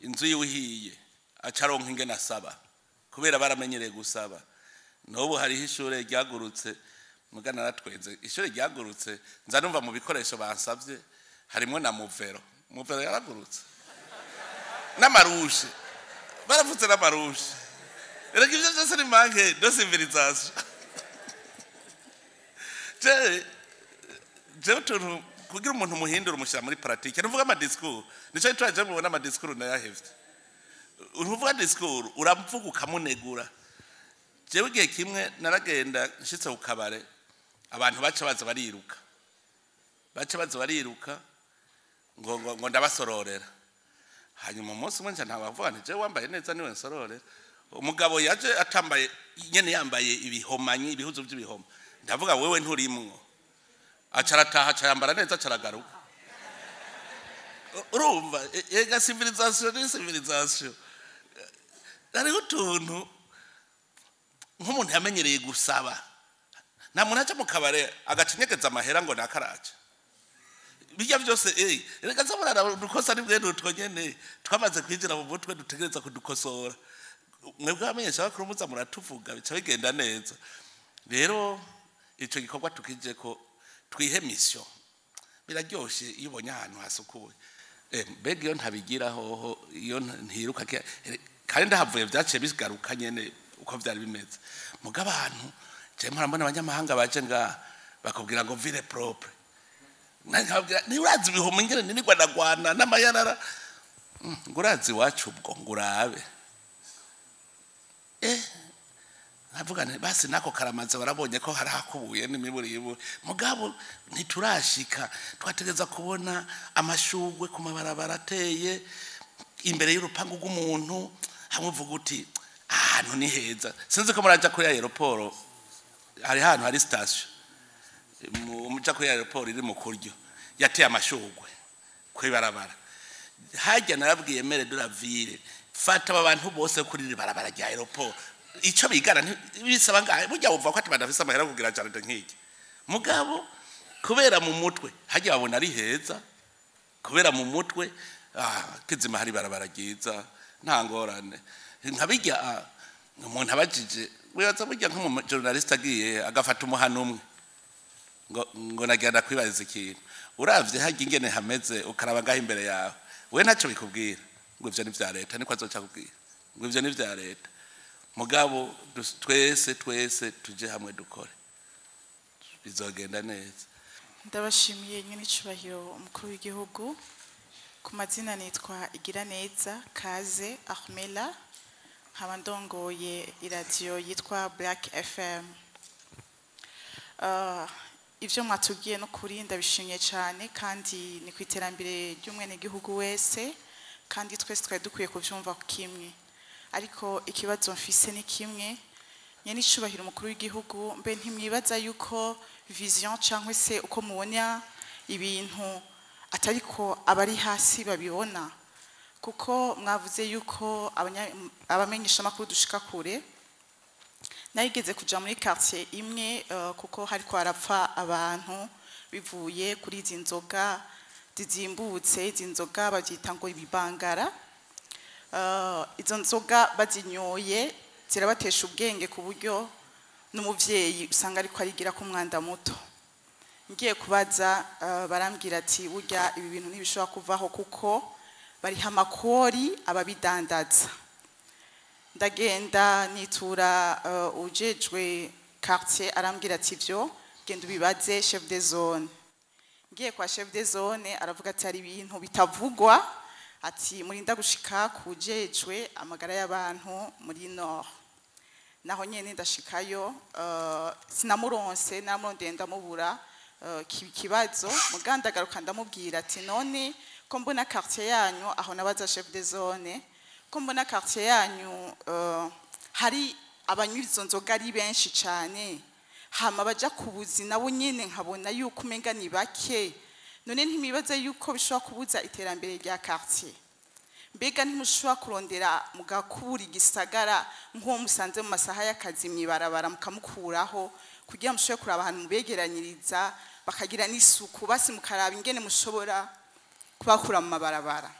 inzu yiwe ihiye aca aronka ingene asaba, kubera baramenyereye gusaba. N'ubu hariho ishure ryagurutse, mugana naratwenze, ishure ryagurutse, nza numva mu bikoresho bansavye harimwo na muvero. Muvero yaragurutse n'amarushe, baravutse n'amarushe. Reka, ivyo vyose ni manque de civilisation. Jewe utuntu kugira umuntu muhindura, umushyira muri pratique. Nuvuga ama discours, nico gituma je mubona ama discours nayahevye. Uruvuga discours, uravuga ukamunegura. Jewe igihe kimwe naragenda, nshitse ku kabare, abantu baca baza bariruka, baca baza bariruka ngo ndabasororera. Hanyuma umunsi umwe nca ntabavuga nti: "Jewe wambaye neza niwe nsororera." Umugabo yaje atambaye nyene, yambaye ibihomanyi, ibihuzu by'ibihoma. Ndavuga: "Wewe nturimwo." Aca arataha, aca yambara neza, aca aragaruka. Urumva, ega civilisation ni civilisation. Hariho utuntu nk'umuntu yamenyereye gusaba, nta muntu aca mu kabare agacinyegeza amahera ngo nakaraca bijya byose. Reka nza murara, udukosa ni bwene utwo nyene twamaze kwinjira mu mutwe, dutegereza kudukosora. Mwebwe abamenyesha bakuru muza muratuvuga, bica bigenda neza. Rero ico gikorwa tukije ko twihe mission. Biraryoshe iyo ubonye ahantu hasukuye. Mbega iyo ntabigira hoho, iyo ntiruka kandi ndahavuye, byaciye bigaruka nyene uko vyari bimeze. Muga abantu, je mpora mbona abanyamahanga baje ngaha bakubwira ngo "ville propre". Nkababwira: "Niba urazi ibihumbi ingene nirirwa ndagwana n'amayarara." Ngo urazi iwacu ubwo ngo urabe. Nkavuga nti basi nako karamaze, barabonye ko hari hakubuye n'imiburiburi, mugabo ntiturashika. Twategeza kubona amashugwe ku mabarabara ateye imbere y'urupangu rw'umuntu, hamwe uvuga uti: "Ahantu ni heza." Sinzi ko muraja kuri aéroport, hari ahantu hari station, muja kuri aéroport iri mu kuryo, yateye amashugwe kw'ibarabara hajya. Narabwiye maire de la ville: "Fata aba bantu bose kuri iri barabara rya aéroport." Ico bigana bisaba ngahe? Burya wumva ko ati badafise amahera kugira jardin nk'iki, mugabo kubera mu mutwe hajya babona ari heza, kubera mu mutwe kizima hari barabara ryiza, nta ngorane. Nka bijya umuntu abajije, wibaza burya nk'umu journaliste agiye agafata umuhano umwe ngo nagenda kwibariza ikintu, uravye harya ingene hameze, ukaraba ngaho imbere yawe, we ntacyo bikubwira ngo ivyo ni vya leta? Niko azoca kubwira ngo ivyo ni vya leta. Mugabo twese twese tuje hamwe dukore, bizogenda neza. Ndabashimiye nyine, icubahiro umukuru w'igihugu. Ku mazina nitwa Igiraneza Kaze Ahmela, nkaba ndongoye iradiyo yitwa Black FM. Ibyo mwatubwiye no kuri ndabishimye cyane, kandi ni ku iterambere ry'umwenegihugu wese, kandi twese twari dukwiye kubyumva kimwe. Ariko ikibazo mfise ni kimwe, nyene icubahiro umukuru w'igihugu: mbe ntimwibaza yuko vision cyangwa se uko mubona ibintu atariko abari hasi babibona? Kuko mwavuze yuko abamenyeshamakuru dushika kure. Narigeze kuja muri quartier imwe, kuko hariko harapfa abantu bivuye kuri izi nzoga zizimbutse. Izi nzoga babyita ngo ibibangara. Izo nzoga bazinyoye zirabatesha ubwenge, ku buryo n'umuvyeyi usanga ariko arigira ku mwanda muto. Ngiye kubaza, barambwira ati: "Burya ibi bintu ntibishobora kuvaho kuko bariha amakori ababidandaza." Ndagenda nitura ujejwe quartier, arambwira ati: "Ivyo genda ubibaze chef de zone." Ngiye kwa chef de zone, aravuga ati: "Hari ibintu bitavugwa," ati: "Murinda gushika kujejwe amagara y'abantu muri nord." Naho nyene ndashikayo, sinamuronse, namurondeye ndamubura. Kibazo mugandagaruka, ndamubwira ati: "None ko mbona quartier yanyu," aho nabaza chef de zone, "ko mbona quartier yanyu hari abanywa izo nzoga ari benshi cyane, hama baja kubuzi nabo nyene nkabona yuko umenga ni bake, none ntimibaze yuko bishobora kubuza iterambere rya quartier?" Mbega ntimushobora kurondera mugakura igisagara nk'uwo musanze mu masaha y'akazi mw'ibarabara, mukamukuraho kugira mushobore kuraba ahantu mubegeranyiriza, bakagira n'isuku, basi mukaraba ingene mushobora kubakura mu mabarabara?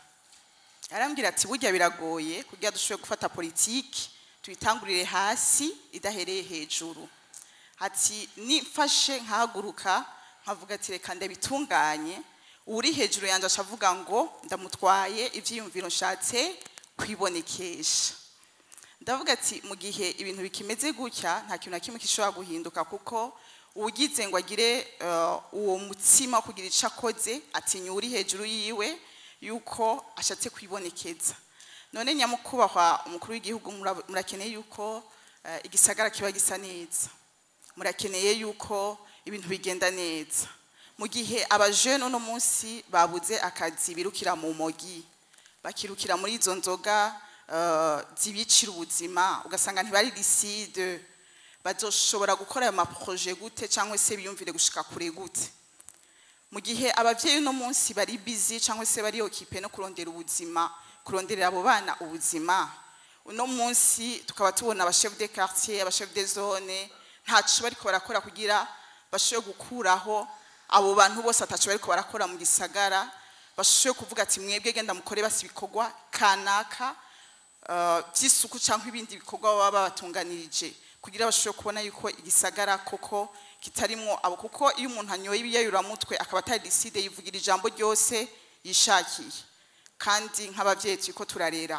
Arambwira ati: "Burya biragoye kugira dushobore gufata politiki tuyitangurire hasi idahereye hejuru." Ati: "Nifashe nkahaguruka nkavuga ati reka ndabitunganye, uri hejuru yanjye acavuga ngo ndamutwaye ivyiyumviro nshatse kwibonekesha." Ndavuga ati mu gihe ibintu bikimeze gutya, nta kintu na kimwe gishobora guhinduka, kuko uwugize ngo agire uwo mutsima wo kugira ico akoze atinya uri hejuru yiwe yuko ashatse kwibonekeza. None nyamukubahwa umukuru w'igihugu, murakeneye yuko igisagara kiba gisa neza, murakeneye yuko ibintu bigenda neza. Mu gihe abajene uno munsi babuze akazi, birukira mu mogi, bakirukira muri izo nzoga zibicira ubuzima, ugasanga ntibari lucide, bazoshobora gukora ayo ma projets gute, cyangwa se biyumvire gushika kure gute, mu gihe abavyeyi uno munsi bari busy cyangwa se bari occupé no kurondera ubuzima, kuronderera abo bana ubuzima? Uno munsi tukaba tubona aba chef de quartier, aba chef de zone ntaco bariko barakora kugira bashobore gukuraho abo bantu bose, ataco bariko barakora mu gisagara, bashobore kuvuga ati mwebwe genda mukore basi ibikorwa kanaka vy'isuku cyangwa ibindi bikorwa baba babatunganirije, kugira bashobore kubona yuko igisagara koko kitarimwo abo. Kuko iyo umuntu anyoye ibiyayuramutwe akaba atari lucide, yivugira ijambo ryose yishakiye. Kandi nk'abavyeyi turiko turarera,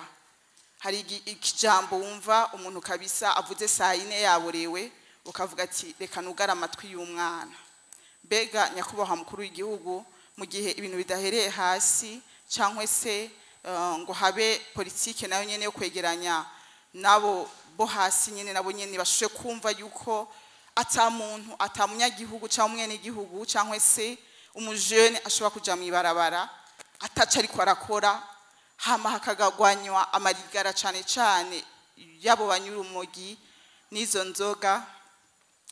hari ikijambo wumva umuntu kabisa avuze saa yine yaborewe, ukavuga ati reka nugare amatwi y'umwana. Mbega nyakubahwa mukuru w'igihugu, mu gihe ibintu bidahereye hasi cyangwa se ngo habe politike nayo nyene yo kwegeranya nabo bo hasi nyene, nabo nyene bashobore kumva yuko ata muntu, ata munyagihugu cyangwa umwenegihugu cyangwa se umujene ashobora kuja mw'ibarabara ataco ariko arakora, hama hakagagwanywa amarigara, cane cane yabo banyura urumogi n'izo nzoga,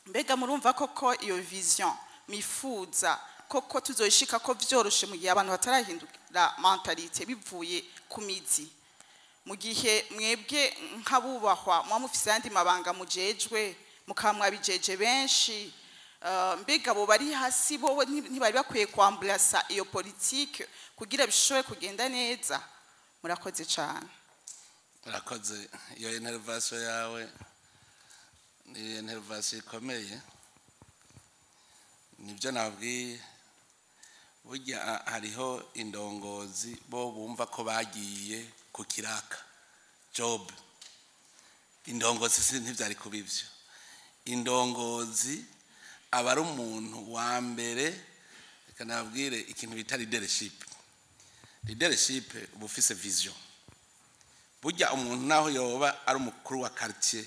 mbega murumva koko iyo vision mifuza koko tuzoyishika ko vyoroshe, mu gihe abantu batarahindura mentalité bivuye ku mizi, mu gihe mwebwe nk'abubahwa muba mufise ayandi mabanga mujejwe, mukaba mwabijeje benshi, mbega abo bari hasi bowe ntibari bakwiye kwamburasa iyo politike kugira bishobore kugenda neza? Murakoze cane. Urakoze. Iyo intervention yawe ni intervention ikomeye. Nibyo nabwiye, burya hariho indongozi bo bumva ko bagiye ku kiraka, job. Indongozi si ntibyari kuba ivyo. Indongozi aba ari umuntu wa mbere. Reka nababwire ikintu bita leadership. Leadership uba ufise vision. Burya umuntu naho yoba ari umukuru wa quartier,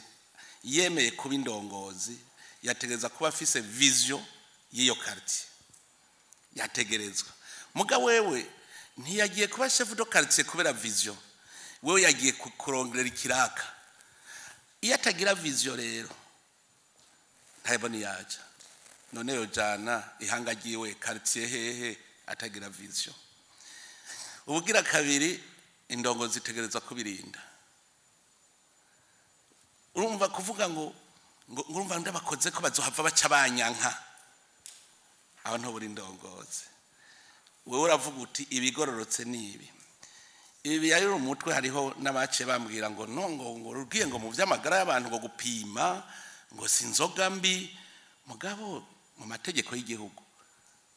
yemeye kuba indongozi, yategereza kuba afise vision y'iyo quartier, yategerezwa. Muga wewe ntiyagiye kuba chef de quartier kubera vision, wewe yagiye kurongerera ikiraka. Iyo atagira vision rero ntabwo yaja. None yojana ihanga ryiwe, quartier hehe, atagira vision? Ubugira kabiri, indongo zitegerezwa kubirinda. Urumva kuvuga ngo urumva ndabakoze ko bazohava baca banyanka, aho ntubura indongozi. Wewe uravuga uti ibigororotse ni ibi, ibi yari umutwe. Hariho n'abaciye bambwira ngo no ngo rugiye ngo mu by'amagara y'abantu, ngo gupima ngo si inzoga mbi. Mugabo mu mategeko y'igihugu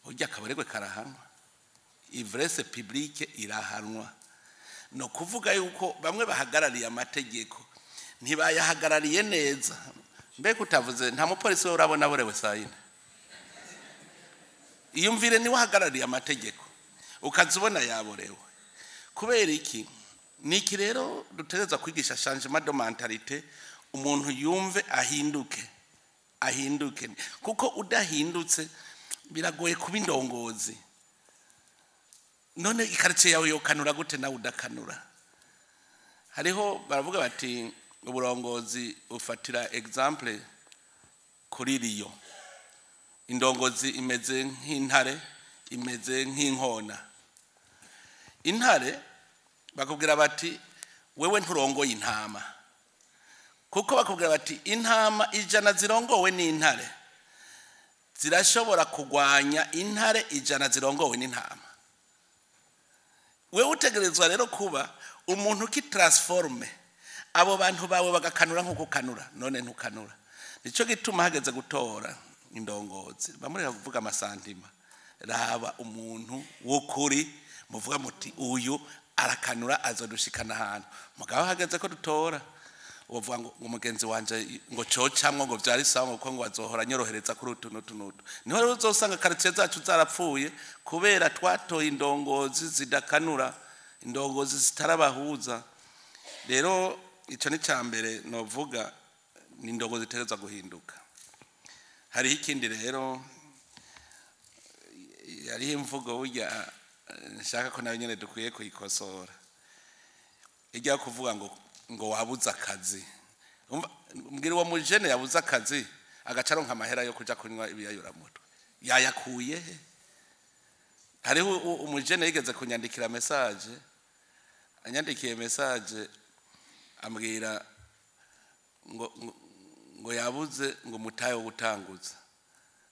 burya akabaregwe karahanwa, ivresse publique irahanwa. No kuvuga yuko bamwe bahagarariye amategeko ntibayahagarariye neza. Mbega utavuze, nta mupolisi we urabona aborewe saa yine? Iyumvire, niwe uhagarariye amategeko, ukaza ubona yaborewe kubera iki? Ni iki rero dutegereza kwigisha? Changement de mentalité, umuntu yumve ahinduke, ahinduke, kuko udahindutse biragoye kuba indongozi. None i quartier yawe yokanura gute nawe udakanura? Hariho baravuga bati uburongozi ufatira exemple kuri riyo. Indongozi imeze nk'intare, imeze nk'inkona. Intare Bakubwira bati wewe nturongoye intama, kuko bakubwira bati intama 100 zirongowe n'intare zirashobora kugwanya intare 100 zirongowe n'intama. Wewe utegerezwa rero kuba umuntu ki transforme abo bantu bawe bagakanura nkuko kanura, none ntukanura. Nico gituma hageze gutora indongozi bamureka kuvuga amasantima. Raba umuntu w'ukuri muvuga muti uyu arakanura azodushikana ahantu. Mugabo hageze ko dutora uvuga ngo mugenzi wanje ngo cocamwo ngo vyari sawa ngo ngo azohora nyorohereza kuri utu n'utu n'utu. Niho rero uzosanga quartier zacu zarapfuye kubera twatoye indongozi zidakanura, indongozi zitarabahuza. Rero ico ni cambere novuga, ni indongozi zitereza guhinduka. Hariho ikindi rero, hariho imvugo burya nshaka ko nayo nyene dukwiye kuyikosora, ijya kuvuga ngo wabuze akazi. Mbwira uwo mujene yabuze akazi agaca aronka amahera yo kuja kunywa ibiyayuramutwe, yayakuye he? Hariho umujene yigeze kunyandikira message, anyandikiye message ambwira ngo yabuze ngo mutaye wo gutanguza.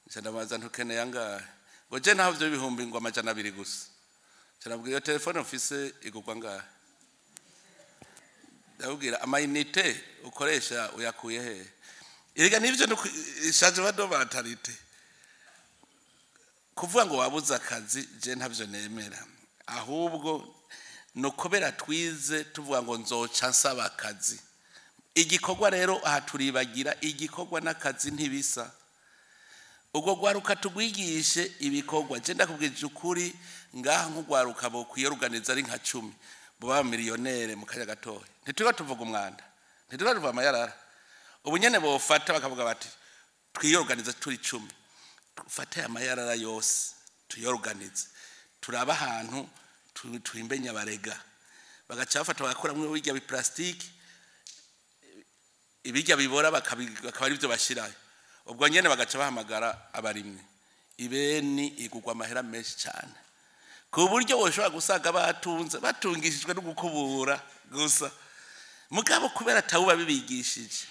Nca ndabaza ntukeneye angahe? Ngo je ntaho ivyo bihumbi ngo 200 gusa. Nca ndabwira iyo telefone mfise igurwa angahe? Ndabwira amayinite ukoresha uyakuye he? Erega nivyo changement de mentalité. Kuvuga ngo wabuze akazi je ntavyo nemera, ahubwo no kubera twize tuvuga ngo nzoca nsaba akazi. Igikorwa rero aha turibagira igikorwa n'akazi ntibisa. Ubwo gwaruka tugwigishe ibikorwa. Je ndakubwije ukuri ngaha nk'ugwaruka bo kwiyoruganiza ari nka 10 bo miliyonere mu kanya gatoya. Ntituba tuvuga umwanda, ntituba tuvuga amayarara. Ubu nyene bofata bakavuga bati twiyoruganiza turi 10, tufate amayarara yose tuyoruganize, turaba ahantu twimbe nyabarega. Bagaca bafata bagakuramwo ibirya bi plastique, ibirya bibora bakaba ari byo bashirayo. Ubwo nyene bagaca bahamagara abarimwe, ibeni igugwa amahera menshi cyane ku buryo woshobora gusaga batunze batungishijwe no gukubura gusa. Mugabo kubera atawuba bibigishije,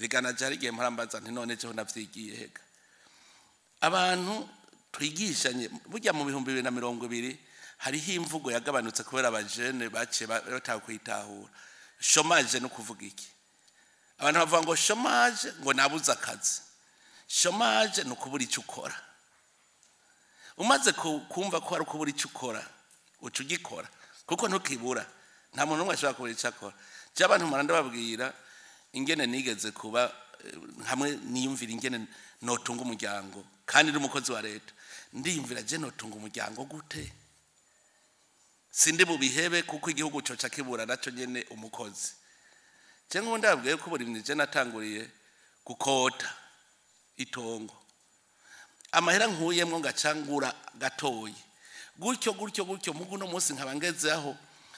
regana jari gihe mparambaza nti none jeho navyigiye hega. Abantu twigishanye burya mu 2020 hariho imvugo yagabanutse kubera abajene baciye batakwitahura. Chômage no kuvuga iki? Abantu bavuga ngo chômage ngo nabuze akazi. Chômage no kubura icyo ukora. Umaze kumva ko ari kubura icyo ukora, uca ugikora kuko ntukibura. Nta muntu n'umwe ashobora kubura icyo akora. Je abantu maranda babwira ingene nigeze kuba hamwe niyumvira ingene notunga umuryango kandi ndi umukozi wa leta. Ndiyumvira je notunga umuryango gute? Sindi bubihebe kuko igihugu coca kibura naco nyene umukozi. Je nkunda ndabwiye ko buri je natanguriye gukota itongo, amahera nkuyemwo ngacangura gatoyi gutyo gutyo gutyo. Mugu no munsi nkaba ngezeho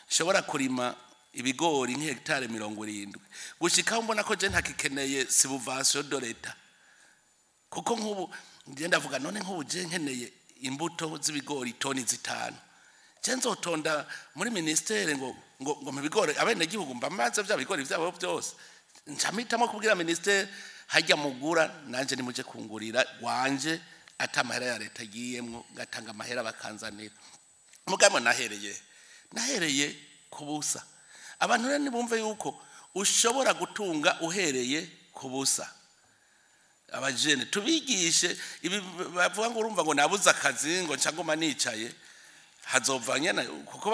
nshobora kurima ibigori nk'hectare 70 gushikaho mbona ko je ntakikeneye subvention de l'État. Kuko nkubu ngiye ndavuga none nkubu je nkeneye imbuto z'ibigori toni 5, je nzotonda muri ministere ngo ngo mu bigori abene gihugu mbamaze bya bigori byabo byose. Ncamitamo kubwira ministere hajya mugura nanje nimuje kungurira wanje atamahera ya leta giyemwo, ngatanga amahera bakanzanira. Mugabo nahereye kubusa. Abantu rero nibumve yuko ushobora gutunga uhereye kubusa. Abajene tubigishe ibi bavuga ngo urumva ngo nabuze akazi ngo ncangoma nicaye, hazova nyene kuko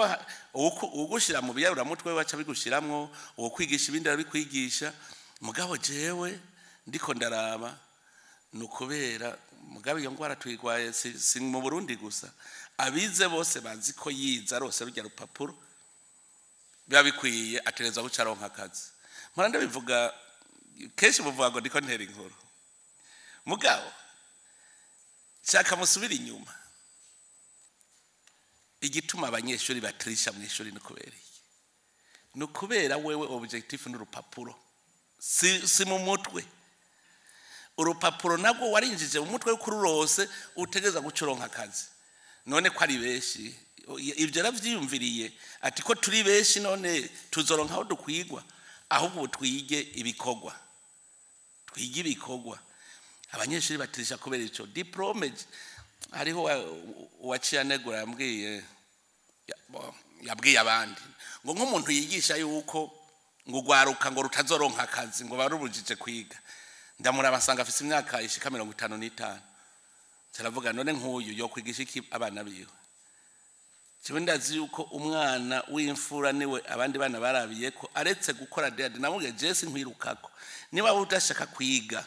ugushira mu biyarura mutwe baca bigushiramwo, uwo kwigisha ibindi arabikwigisha. Mugabo jewe ndiko ndaraba nukubera mugabo iyo ngwara twigwaye si mu Burundi gusa, abize bose bazi ko yiza rose rujya rupapuro biba bikwiye atereza guca aronka akazi. Mpora ndabivuga kenshi, muvuga ngo ndiko ntera inkuru, mugabo shaka musubira inyuma. Igituma abanyeshuri batrisha mu ishuri ni kubera iki? Ni ukubera wewe objectif n'urupapuro, si mu mutwe. Urupapuro nabwo warinjije mu mutwe kururose utegeza gucuronka akazi. None ko ari benshi Ibyo yaravyiyumviriye, ati ko turi benshi none tuzoronka aho dukwigwa. Ahubwo twige ibikorwa, twige ibikorwa. Abanyeshuri batirisha kubera ico diplôme. Hariho uwaciye anegura, yambwiye, yabwiye abandi ngo nk'umuntu yigisha yuko ngo ugwaruka ngo rutazoronka akazi, ngo barubujije kwiga. Ndamuraba nsanga afise imyaka ishika 55. Turavuga, none nk'uyu yo kwigisha iki abana biwe? Jewe ndazi yuko umwana w'imfura niwe abandi bana barabiye ko aretse gukora dede. Namubwiye, jesi nkwirukako, niba udashaka kwiga,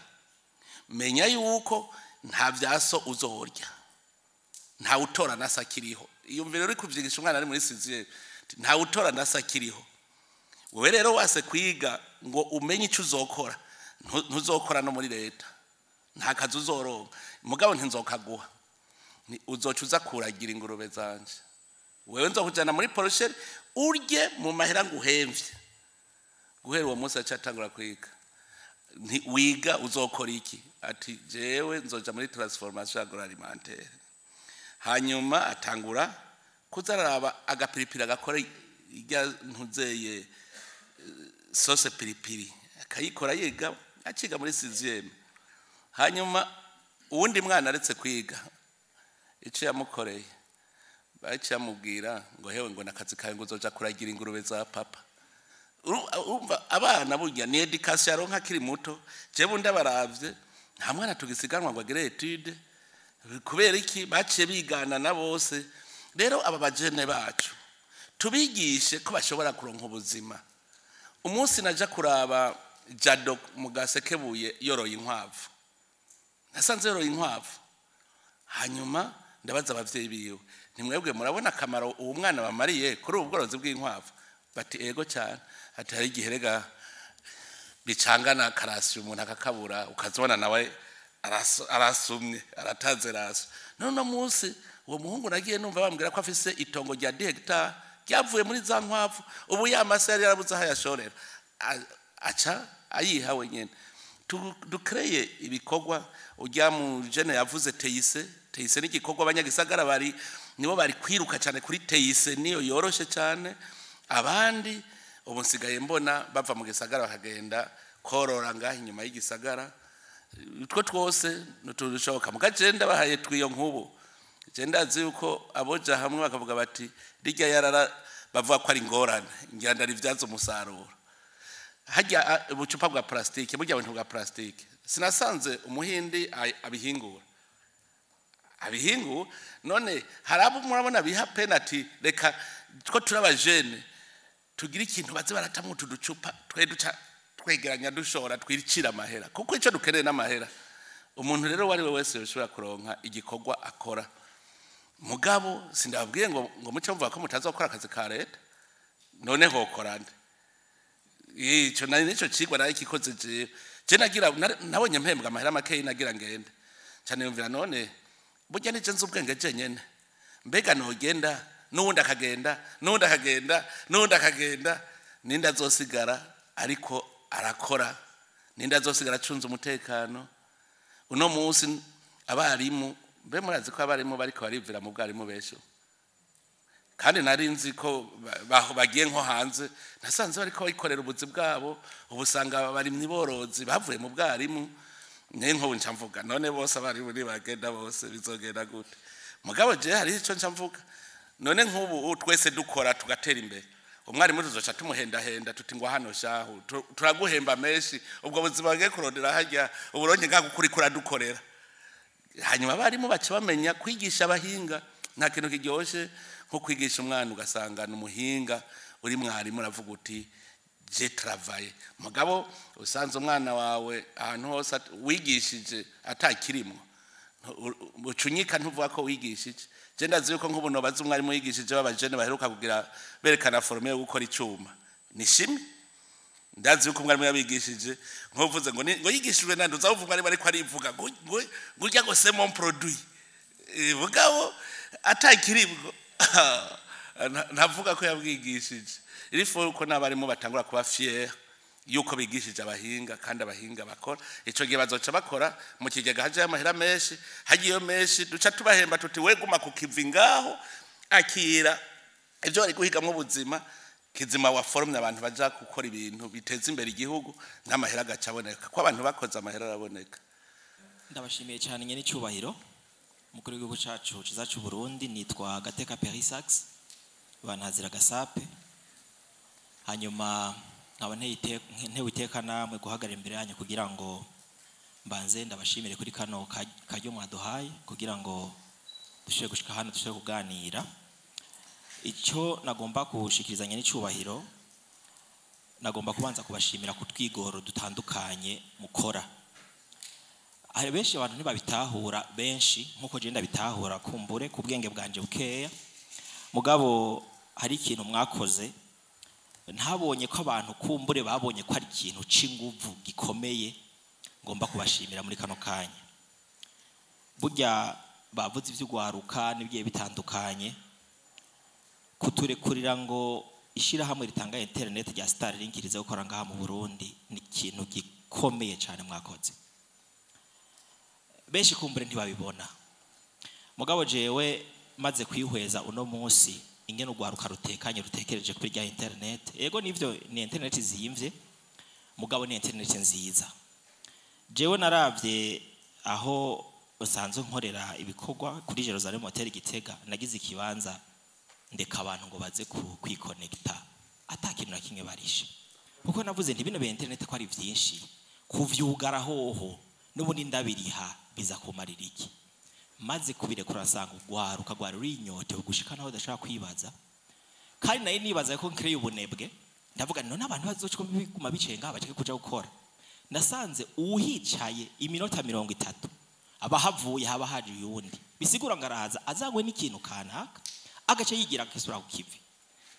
menya yuko nta vyaso uzorya, nta utora nasa akiriho. Iyumvire uri kuvyigisha umwana ari muri sixième, nta utora nasa akiriho. Wewe rero wase kwiga ngo umenye icyo uzokora, ntuzokora no muri leta, nta kazi uzoronka. Mugabo ntinzokaguha, uzoca uza kuragira ingurube zanje. Wewe nzokujana muri porcherie urye mu mahera nguhemvye. Guhera uwo munsi acatangura kwiga. Nti wiga uzokora iki? Ati jewe nzoja muri transformation agroalimentaire. Hanyuma atangura kuza araraba agapiripiri, agakora irya ntuzeye sauce piripiri, akayikora yiga, akiga muri sixième. Hanyuma uwundi mwana aretse kwiga, icyo yamukoreye, baciye amubwira ngo hewe, ngo nakazi kawe, ngo uzoja kuragira ingurube za papa. Urumva abana burya ni éducation yaronka akiri muto. Jewe ndabaravye, nta mwana tugisiganwa ngo agire étude. Kubera iki? Baciye bigana na bose. Rero aba bajene bacu tubigishe ko bashobora kuronka ubuzima. Umunsi naja kuraba Jado mu Gasekebuye yoroye inkwavu, nasanze yoroye inkwavu. Hanyuma ndabaza abavyeyi biwe, ntimwebwe murabona akamaro uwo mwana bamariye kuri ubu bworozi bw'inkwavu? Bati ego cyane. Ati hari igihe rega bicangana karasi, umuntu akakabura, ukazibona nawe arasumye, aratanze raso. None uno munsi uwo muhungu nagiye numva bambwira ko afise itongo rya 10 hectares ryavuye muri za nkwavu. Ubu ya mase yari yarabuze aho ayashorera, aca ayiha wenyene. Dukreye ibikorwa. Ujya mu jene yavuze TIC. TIC ni igikorwa abanyagisagara bari nibo bari kwiruka cyane kuri TIC, niyo yoroshe cyane. Abandi ubu nsigaye mbona bava mu gisagara bakagenda korora ngaho inyuma y'igisagara. Utwo twose ntutushoboka. Mugagenda bahaye twiyo nk'ubu, je ndazi yuko aboja hamwe bakavuga bati rijya yarara bavuga ko ari ingorane, ngira ndarivyaza umusaruro. Hajya ubucupa bwa plastique, burya buntu bwa plastique, sinasanze umuhindi abihingura, abihingura. None hari abo murabona biha penalty? Reka two turaba jene tugira ikintu baze baratamwo utu ducupa twe, duca twegeranya, dushora, twicira amahera, kuko icyo dukeneye n'amahera. Umuntu rero uwo ari we wese yoshobora kuronka igikorwa akora. Mugabo sindababwiye ngo muce muvuga ko mutazokora akazi ka leta. None hokora nde? Ico nari nico cigwa nari kikoze jewe. Je nagira nabonye mpembwa amahera makeyi, nagira ngende cyane, yumvira none burya nije nzi ubwenge jenyene? Mbega nogenda, n'uwundi akagenda, n'uwundi akagenda, n'uwundi akagenda, ninde azosigara ariko arakora? Ninde azosigara acunze umutekano? Uno munsi abarimu, mbe murazi ko abarimu bariko barivira mu bwarimu benshi? Kandi nari nzi ko bagiye nko hanze, nasanze bariko bayikorera ubuzi bwabo. Ubu usanga abarimyi borozi bavuye mu bwarimu. Niyo nkubu nca mvuga, none bose abarimu nibagenda bose bizogenda gute? Mugabo je hari ico nca mvuga, none nk'ubu twese dukora tugatera imbere, umwarimu tuzoca tumuhendahenda tuti ngo hano shahu turaguhemba menshi, ubwo buzima bagiye kurondera harya uburonke ngaho kuri kuradukorera. Hanyuma abarimu baca bamenya kwigisha abahinga. Nta kintu kiryoshe nko kwigisha umwana ugasanga ni umuhinga. Uri mwarimu uravuga uti je travaille. Mugabo usanze umwana wawe ahantu hose wigishije atakirimo, ucunyika, ntuvuga ko wigishije. Je ndazi yuko nk'ubu nobaza umwarimu yigishije b'abajene baheruka kugira berekana forme yo gukora icuma ni shimi. Ndazi yuko umwarimu yabigishije, nkuvuze ngo ngo yigishijwe nande, uzavuga umwarimu ariko arivuga ngo urya ngo c'est mon produit. Mugabo atakiribwo ntavuga ko yabwigishije. Il faut ko n'abarimu batangura kuba fier yuko bigishije abahinga, kandi abahinga bakora. Ico gihe bazoca bakora mu kigega, hajayo amahera menshi. Hagiyeyo menshi, duca tubahemba tuti we guma ku kivi ngaho. Akira ibyo bari guhigamwo ubuzima kizima, waforomye abantu baja gukora ibintu biteza imbere igihugu, n'amahera agaca aboneka, ko abantu bakoze amahera araboneka. Ndabashimiye cyane, nyene icyubahiro umukuru w'igihugu cyacu cyiza cy'u Burundi. Nitwa Gateka Perisax, bantazira Gasape. Hanyuma nkaba ntewe iteka namwe guhagarara imbere yanyu kugira ngo mbanze ndabashimire kuri kano karyo mwaduhaye kugira ngo dushobore gushika hano, dushobore kuganira. Icyo nagomba gushikirizanya n'icyubahiro, nagomba kubanza kubashimira ku twigoro dutandukanye mukora. Hari benshi, abantu ntibabitahura benshi nkuko je ndabitahura, kumbure ku bwenge bwanje bukeya. Mugabo hari ikintu mwakoze ntabonye ko abantu kumbure babonye ko ari ikintu c'inguvu gikomeye, ngomba kubashimira muri kano kanya. Burya bavuze ivy'ugwaruka n'ibigiye bitandukanye, kuturekurira ngo ishirahamwe ritanga internet rya Starlink rize gukora ngaha mu Burundi ni ikintu gikomeye cyane mwakoze. Benshi kumbure ntibabibona, mugabo jewe maze kwihweza uno munsi ingene urwaruka rutekanye, rutekereje kuri rya internet. Ego nivyo, ni internet ziyimvye, mugabo ni internet nziza. Jewe naravye aho usanzwe nkorera ibikorwa kuri Jerusalem Hotel Gitega, nagize ikibanza ndeka abantu ngo baze kwikonekta ata kintu na kimwe barishe, kuko navuze nti bino bya internet ko ari vyinshi, kuvyugara hoho n'ubundi ndabiriha, biza kumarira iki? Maze kubirekura asanga ugwaruka rwari rurinyotewe gushika naho udashobora kwibaza. Kandi nayo nibaza ko nkereye ubunebwe, ndavuga none abantu bazoca biguma bicaye ngaha bacike kuja gukora. Nasanze uhicaye iminota 30 aba havuye, haba haje uyundi, bisigura ngo araza azanywe n'ikintu kanaka, agace yigira akisura ku kivi.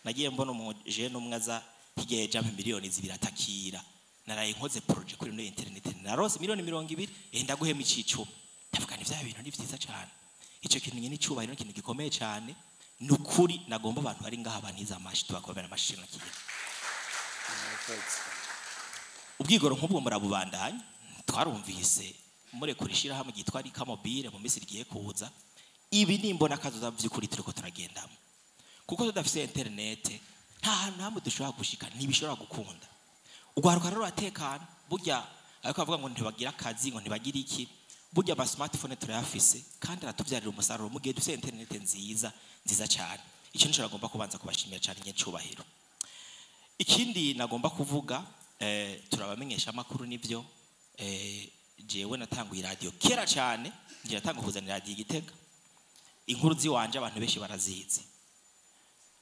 Nagiye mbona umujene umwe aza hirya yeje ampa miliyoni 2, atakira naraye nkoze projet kuri ino internet, narose miliyoni 20, ndaguhema icicumi. Ndavuga ni vya bintu ni vyiza cyane. Ico kintu nyine icubahiro ni ikintu gikomeye cyane. Ni ukuri nagomba abantu bari ngaha bantiza amashi, tubakomera amashi na kiye. Ubwigoro nk'ubwo murabubandanya. Twarumvise murekura ishyirahamwe ryitwa Rika Mobile mu minsi rigiye kuza. Ibi ni imbona kazoza by'ukuri turiko turagendamo, kuko tudafise internet nta hantu hamwe dushobora gushika, ntibishobora gukunda. Ugwaruka rero ruratekana burya, ariko bavuga ngo ntibagira akazi, ngo ntibagira iki. Burya ama smartphone turayafise kandi aratubyarira umusaruro mu gihe dufise internet nziza nziza cyane. Icyo nico nagomba kubanza kubashimira cyane, nyecubahiro. Ikindi nagomba kuvuga, turabamenyesha amakuru nibyo. Jewe natanguye radio kera cyane, ngira natanga kuzana radio Igitega. Inkuru ziwanje abantu benshi barazizi,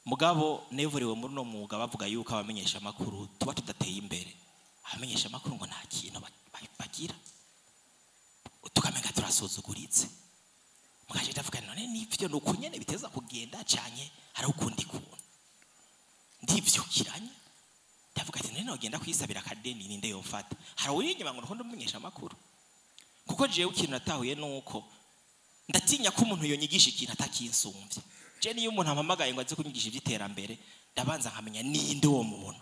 mugabo nevuriwe muri no mwuga bavuga yuko abamenyesha amakuru tuba tudateye imbere, abamenyesha amakuru ngo nta kintu bagira, tukamenga turasuzuguritse. Mugaje ndavuga none nivyo, nuko nyene biteza kugenda canye hari ukundi kuntu? Ndivyukiranye ndavuga ati none nogenda kwisabira akadeni, ninde yomfata? Hari uri inyuma ngo nkondo mumenyesha amakuru? Kuko jewe ikintu natahuye nuko ndatinya ko umuntu yonyigisha ikintu atakinsumvye. Je niyo umuntu ampamagaye ngo aze kunyigisha ivy'iterambere, ndabanza nkamenya ninde uwo muntu,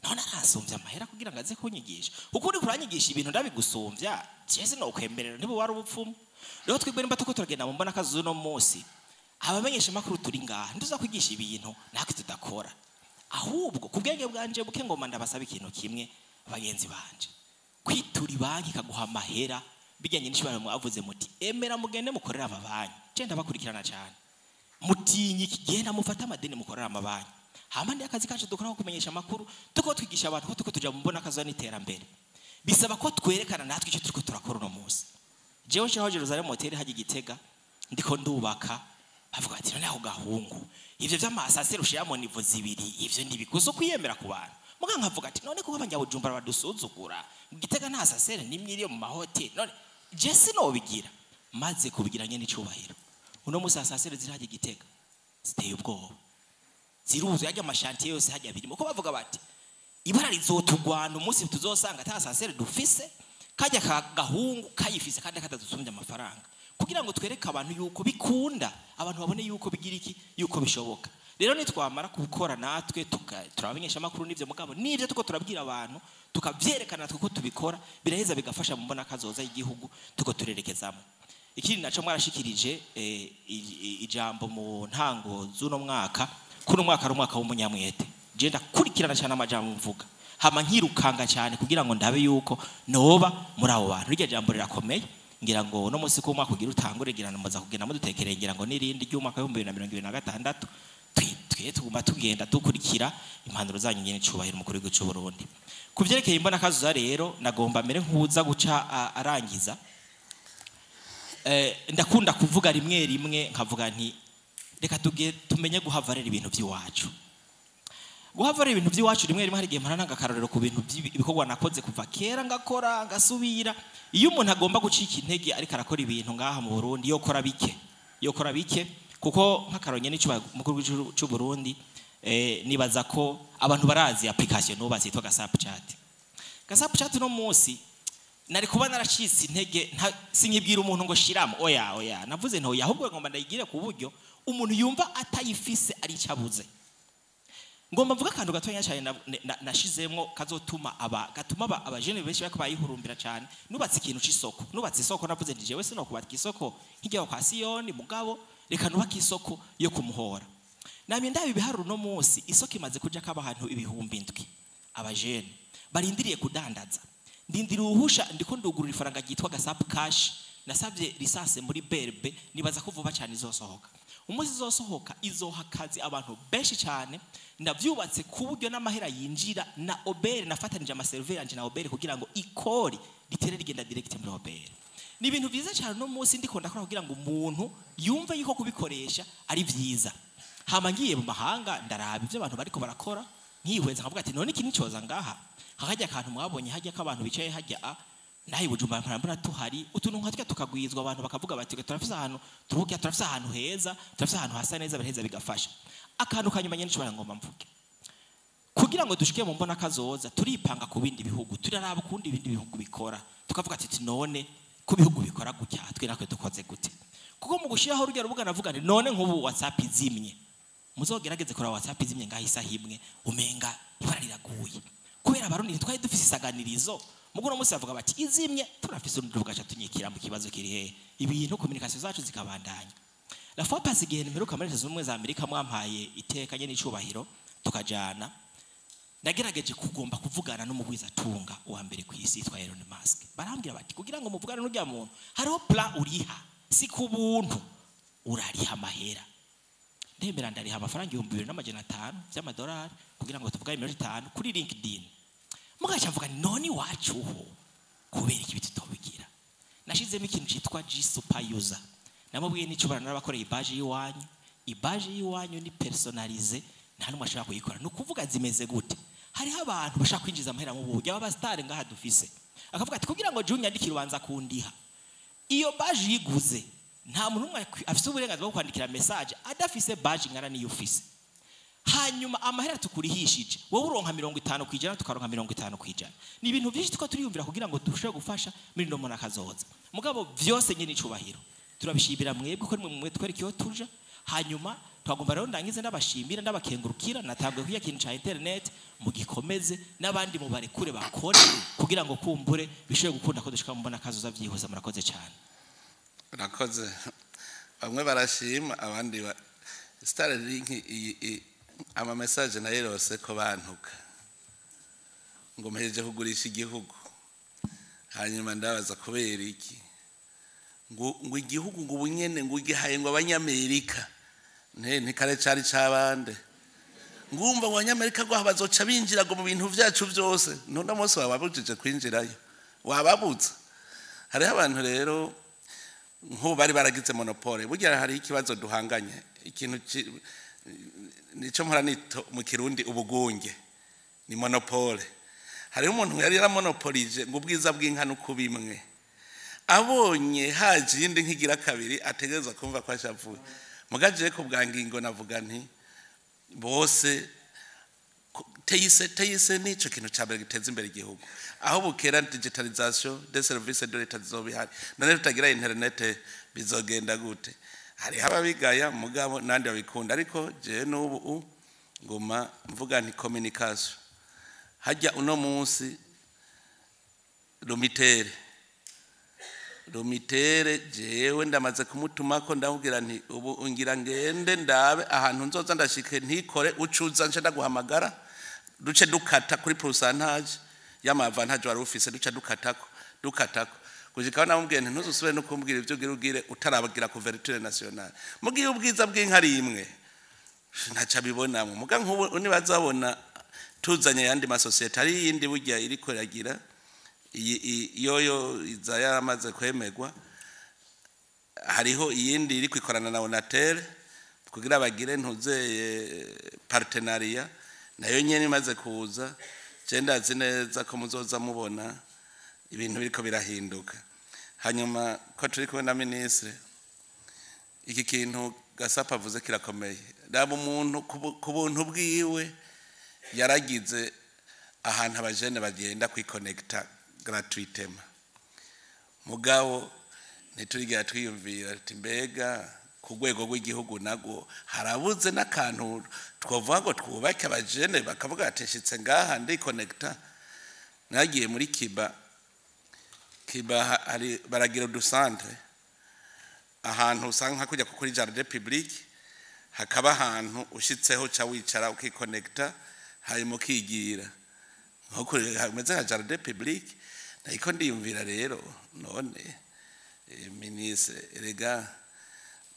none aransumvya amahera kugira ngo aze kunyigisha? Kuko uri kuranyigisha ibintu ndabigusumvya, je sinokwemerera, ntibu wari ubupfumu. Rero twebwe nimba tuko turagenda mu mbona kazuno uno munsi, abamenyesha amakuru turi ngaha ntituza kwigisha ibintu natwe tudakora. Ahubwo ku bwenge bwanje buke ngoma ndabasaba ikintu kimwe, bagenzi banje: kwitura banki ikaguha amahera bijyanye n'ishobora. Mwavuze muti emera mugende mukorera amabanki, je ndabakurikirana cyane. Mutinye ikigenda, mufate amadeni mukorera amabanki. Hama ndi akazi kacu dukora ko kumenyesha amakuru, tuko twigisha abantu ko tuko tuja mu mbona kazoza n'iterambere, bisaba ko twerekana natwe icyo turiko turakora uno munsi. Jewe nshaho Jerusalem Hotel hajya Igitega, ndiko ndubaka, bavuga ati none ako gahungu ivyo vy'amasasero ushiramo niveau zibiri, ivyo ntibikuzo kwiyemera ku bantu. Muga nkavuga ati none kuko abanyabujumbura badusuzugura, Gitega nta ascenseur nimwe iri mu mahoteli, none je sinobigira? Maze kubigira nyene icubahiro, uno musi ascenseur ziri hajya Igitega ziteye ubwoba, ziruzuye hajya, ama chantier yose hajya birimo, ko bavuga bati ibara rizotugwana umunsi tuzosanga ata ascenseur dufise, kajya ka gahungu kayifise kandi katadusumbye amafaranga. Kugira ngo twereke abantu yuko bikunda, abantu babone yuko bigira iki, yuko bishoboka. Rero nitwamara gukora natwe turabamenyesha amakuru n'ivyo, mugabo n'ivyo tuko turabwira abantu tukavyerekana natwe ko tubikora, biraheza bigafasha mu mbona kazoza y'igihugu tuko turerekezamo. Ikindi naco, mwarashikirije ijambo mu ntango z'uno mwaka, kuno mwaka ari umwaka w'umunyamwete. Je ndakurikirana cyane amajambo mvuga, hama nkirukanga cyane kugira ngo ndabe yuko noba muri abo bantu. Iryo jambo rirakomeye. Ngira ngo uno munsi ko umwaka ugira utangure, ngira ngo muza kugenda mudutekereye, ngira ngo n'irindi ry'umwaka w'2026. Twe tuguma tugenda dukurikira impanuro zanyu, nyene icubahiro umukuru w'igihugu c'u Burundi. Ku vyerekeye imbona kazoza rero, nagomba mbere nkuza guca arangiza. Ndakunda kuvuga rimwe rimwe nkavuga nti reka tuge tumenye guhavarera ibintu by'iwacu, guhavarera ibintu by'iwacu. Rimwe rimwe hari igihe mpora akarorero ku bintu ibikorwa nakoze kuva kera, ngakora ngasubira. Iyo umuntu agomba gucika intege ariko arakora ibintu ngaha mu Burundi, yokora bike, yokora bike, kuko nk'akaronye n'icubahiro umukuru w'igihugu c'u Burundi, nibaza ko abantu barazi application nubazi yitwa Gasap Chat. Gasap Chat no munsi nari kuba naracitse intege, sinkibwira umuntu ngo shiramo. Oya, oya, navuze ntoya, ahubwo ngomba ndayigire ku buryo umuntu yumva atayifise ari icyabuze. Ngomba mvuga akantu gatonya cyane nashizemwo kazotuma aba gatuma abajene benshi bariko bayihurumbira cyane. Nubatse ikintu c'isoko, nubatse isoko. Navuze nti jewe sinokubaka isoko nk'ijya kwa Siyoni, mugabo reka nubake isoko yo kumuhora. Namye ndaba ibiharuro, no munsi isoko imaze kuja kaba ahantu 7000 abajene barindiriye kudandaza. Ndindira uruhusha, ndiko ndugurura ifaranga ryitwa Gasapu Cash. Nasabye licence muri BRB, nibaza ko vuba cyane izosohoka. Umunsi izosohoka izoha akazi abantu benshi cyane. Ndavyubatse ku buryo n'amahera yinjira na OBR, nafatanije amaseriveri yanje na OBR kugira ngo ikori ritere rigenda direct muri OBR. Ni ibintu byiza cyane no munsi ndiko ndakora kugira ngo umuntu yumve yuko kubikoresha ari byiza. Hama ngiye mu mahanga, ndaraba ibyo abantu bariko barakora, nkihweza nkavuga ati none iki nicoza ngaha. Hakajya akantu mwabonye hajya k'abantu bicaye hajya a nahi Bujumbura, mpora mbona tuhari utuntu nka twa tukagwizwa, abantu bakavuga bati turafise ahantu turuhukiye, turafise ahantu heza, turafise ahantu hasa neza. Biraheza bigafasha. Akantu kanyuma nyene nshobora ngomba mvuge, kugira ngo dushike mu mbona kazoza, turipanga ku bindi bihugu, turaraba ukundi ibindi bihugu bikora, tukavuga ati none ku bihugu bikora gutya, twe natwe dukoze gute? Kuko mu gushyiraho rujya rubuga navuga nti none nk'ubu WhatsApp izimye, muzogerageze kuraba WhatsApp izimye ngaho isaha imwe, umenga ibara riraguye, kubera Abarundi ntitwari dufise isaganirizo. Mugo uno munsi bavuga bati izimye, turafise urundi rubuga, ca tunyikira mu kibazo kiri hehe, ibintu communication zacu zikabandanya. La fois passée, igihe mperuka muri Leta Zunze Ubumwe za Amerika, mwampaye iteka nyene icubahiro tukajana, nagerageje kugomba kuvugana n'umugwizatunga wa mbere ku isi yitwa Elon Musk. Barambwira bati kugira ngo muvugane n'urya muntu hariho plan uriha, si ku buntu, urariha amahera. Ndemera, ndariha amafaranga 2500 by'amadolari kugira ngo tuvugane iminota 5 kuri LinkedIn. Mugaca mvuga nti none iwacu ho kubera iki tutobigira? Nashizemo ikintu cyitwa G Super User. Namubwiye n'icyo narabakoreye ibaje y'iwanyu. Ibaje y'iwanyu ni personnalisé, nta n'umwe ashobora kuyikora. Ni ukuvuga zimeze gute? Hariho abantu bashaka kwinjiza amahera mu buryo aba star ngaha dufise, akavuga ati kugira ngo Junior yandikire ubanza kundiha. Iyo baje yiguze, nta muntu umwe afise uburenganzira bwo kwandikira message adafise badge ingana n'iyo ufise. Hanyuma amahera tukurihishije, wowe uronka 50%, tukaronka 50%. Ni ibintu byinshi tuko turiyumvira kugira ngo dushobore gufasha muri no mbona kazoza. Mugabo vyose nyine icubahiro turabishimira mwebwe ko nimwe mwe twereka iyo tuja. Hanyuma twagomba rero ndangize ndabashimira, ndabakengurukira. Natangwe kwiya kintu ca internet, mugikomeze n'abandi mubarekure bakore kugira ngo kumbure bishobore gukunda ko dushika mu mbona kazoza vyihuza. Murakoze cyane. Urakoze. Bamwe barashima, abandi ba Starlink iyi ama message nayirose ko bantuka ngo mpejeje kugurisha igihugu. Hanyuma ndabaza kubera iki, ngo igihugu ngo ubunyene ngo ugihaye ngo Abanyamerika. Nte ntikare cari cabande, ngumva ngo Abanyamerika ngo bazoca binjira ngo mu bintu vyacu vyose. None munsi wababujije kwinjirayo, wababuza. Hariho abantu rero nk'ubu bari baragize monopole. Burya hari ikibazo duhanganye, ikintu nico mpora nito mu Kirundi ubugunge ni monopole. Hariho umuntu yari yaramonopolije ngo ubwiza bw'inka n'ukubimwe, abonye haje iyindi nkigira kabiri ategereza kumva ko ashavuye. Mugaje ko bwa ngingo navuga nti bose teyise teyise nico kintu ca mbere giteza imbere igihugu. Aho bukera digitalisation des services de l'État zizoba ihari. None tutagira internet bizogenda gute? Hariho ababigaya, mugabo nandi babikunda. Ariko jewe n'ubu nguma mvuga nti communication hajya uno munsi Lumitel. Lumitel jewe ndamaze kumutumako, ndamubwira nti ubu ngira ngende ndabe ahantu nzoza ndashike ntikore, ucuza nce ndaguhamagara, duce dukata kuri pourcentage y'ama avantage wari ufise, duca dukatako gushikaho. Namubwiye nti ntuzusubire no kumbwira ivyo ugira ugire utarabagira couverture nationale. Mugiye ubwiza bw'inka ari imwe, ntaca abibonamo. Muga nk'ubu nibazabona tuzanye ayandi masosiyete, hari iyindi burya iriko iragira yoyo iza yaramaze kwemerwa. Hariho iyindi iri kwikorana na Onatel kugira bagire ntuzeye partenariat, nayo nyene imaze kuza, je ndazi neza ko muzoza mubona ibintu biriko birahinduka. Hanyuma ko turi kumwe na ministre, iki kintu Gasapa avuze kirakomeye. Raba umuntu ku buntu bwiwe yaragize ahantu abajene bagenda kwikonekita gratuitement, mugabo ntiturigera twiyumvira ati mbega ku rwego rw'igihugu nagwo harabuze n'akantu twavuga ngo twubake, abajene bakavuga ati nshitse ngaha ndikonekita. Nagiye muri Kiba. Kiba hari baragira udu centre ahantu usanga nka kujya kuri jardin public, hakaba ahantu ushitseho ca wicara ukikonekita, hanyuma ukigira nko kuri hameze nka jardin public. Ariko ndiyumvira rero, none ministre, erega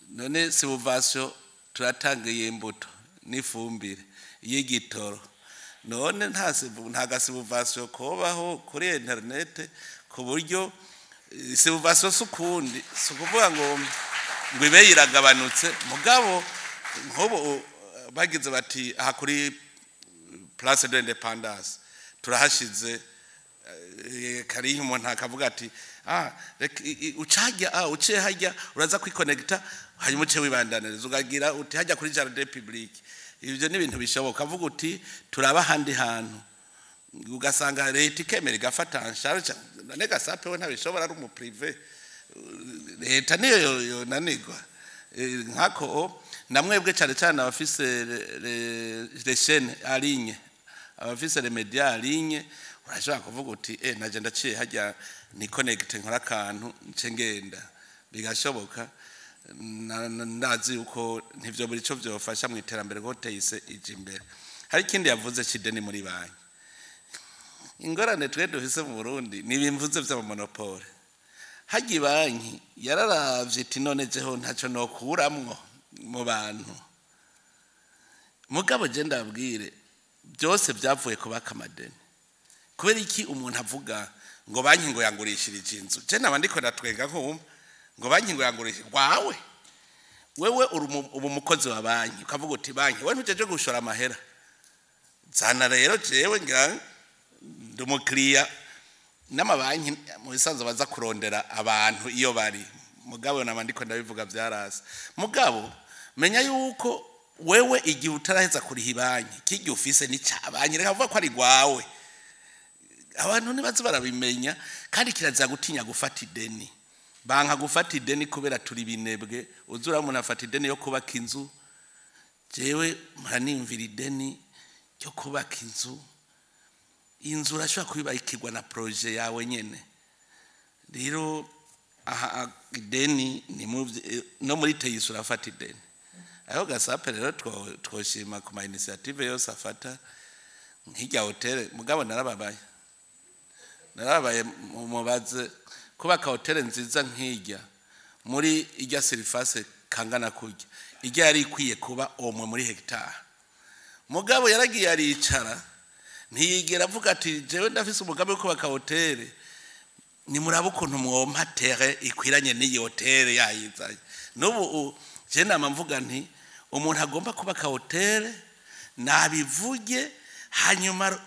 none subvention turatanga imbuto n'ifumbire y'igitoro, none nta ga subvention kobaho kuri internet, ku buryo subvention si ukundi, si ukuvuga ngo ibe iragabanutse, mugabo nk'ubu bagize bati aha kuri Place de l'Indépendance turahashize kariho umuntu akavuga ati ah reka ucajya, ah uciye hajya uraza kwikonekita, hanyuma uce wibandaniriza ukagira uti hajya kuri jardin public. Ibyo ni ibintu bishoboka. Avuga uti turaba ahandi hantu, ugasanga leta ikemera igafata en charge. None Gasape we ntabishobora, ari umu privé, leta niyo yonanirwa. Nkako namwebwe cyane cyane abafise les chaînes en ligne, abafise les médias en ligne, urashobora kuvuga uti naje ndaciye hajya ni connect, nkora akantu nce ngenda, bigashoboka. Ndazi yuko ntivyo buri cyo vyofasha mu iterambere ko teyise ije imbere. Hari ikindi yavuze c'ideni muri banki. Ingorane twe dufise mu Burundi ni ibimvuze vy'ama monopole. Hajya banki yararavye iti none jeho ntaco nokuramwo mu bantu. Mugabo je ndabwire, byose byavuye kubaka amadeni. Kubera iki umuntu avuga ngo banki ngo yangurishirije inzu? Je naba ndiko ndatwenga nkumva ngo banki ngo yangurishije wawe. Wewe uri ubu umukozi wa banki, ukavuga uti banki we ntujeje gushora amahera, zana rero jewe ngira ndi umukiriya. N'amabanki mu bisanzwe baza kurondera abantu iyo bari. Mugabo naba ndiko ndabivuga byarasa. Mugabo menya yuko wewe igihe utaraheza kuriha ibanki, kijya ufise ni ca banki, reka kuvuga ko ari gwawe. Abantu ntibazi barabimenya. Kandi kiraza gutinya gufata ideni, banka gufata ideni kubera turi binebwe. Uzura umuntu afata ideni yo kubaka inzu. Jewe muranimvira ideni ryo kubaka inzu. Inzu urashobora kuyubakirwa na projet yawe nyene. Rero aha ideni ni no muri teyisi urafata ideni. Aho Gasape rero twoshima ku ma initiative yose afata nk'irya hôtel. Mugabo narababaye mubaze kubaka hôtel nziza nk'irya muri irya surface kangana kurya, irya yari ikwiye kuba omwe muri hectare. Mugabo yaragiye aricara, ntiyigera avuga ati jewe ndafise umugambi wo kubaka hôtel, nimuraba ukuntu mwompa terre ikwiranye n'iyi hôtel yayizanye. N'ubu je nama mvuga nti umuntu agomba kubaka hôtel nabivuge, hanyuma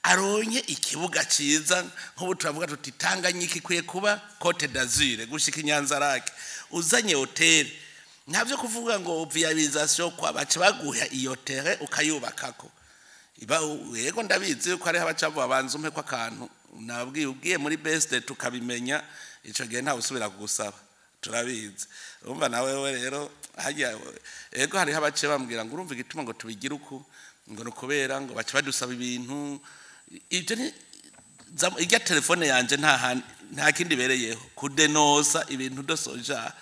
aronke ikibuga ciza. Nk'ubu turavuga tuti Tanganyika ikwiye kuba Côte d'Azur gushika Inyanza-Lac. Uzanye hôtel, ntavyo kuvuga ngo viabilisation, kwa baca baguha iyo terre ukayubakako. Iba yego, ndabizi yuko hariho abacavuga banza umpe ko akantu. Nabwiye ubwiye muri best tukabimenya, ico gihe ntawe usubira kugusaba, turabizi. Urumva nawe we rero hajya ego hariho abace bambwira ngo urumva igituma ngo tubigire uku, ngo nukubera ngo bace badusaba ibintu. Ibyo ni irya telefone yanje nta hantu. Nta kindi bereyeho kudenosa ibintu de soja.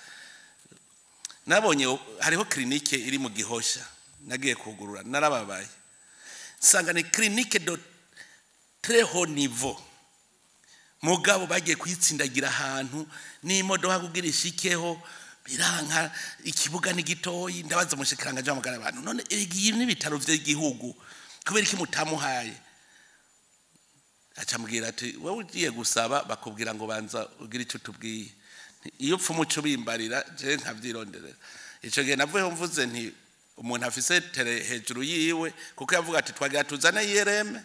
Nabonye hariho clinique iri mu Gihosha, nagiye kugurura narababaye, nsanga ni clinique de très haut niveau, mugabo bagiye kuyitsindagira ahantu n'imodoka kugira ishikeho biranka, ikibuga ni gitoyi. Ndabaza umushikiranganje w'amagara abantu, none iyi n'ibitaro vy'igihugu, kubera iki mutamuhaye? Acambwira ati: "Wowe ugiye gusaba bakubwira ngo banza ugire icyo utubwiye." Iyo upfa umuco bimbarira, je nkavyironderera. Ico gihe navuyeho mvuze nti umuntu afise terrain hejuru yiwe, kuko yavuga ati: "Twagira tuzane IRM,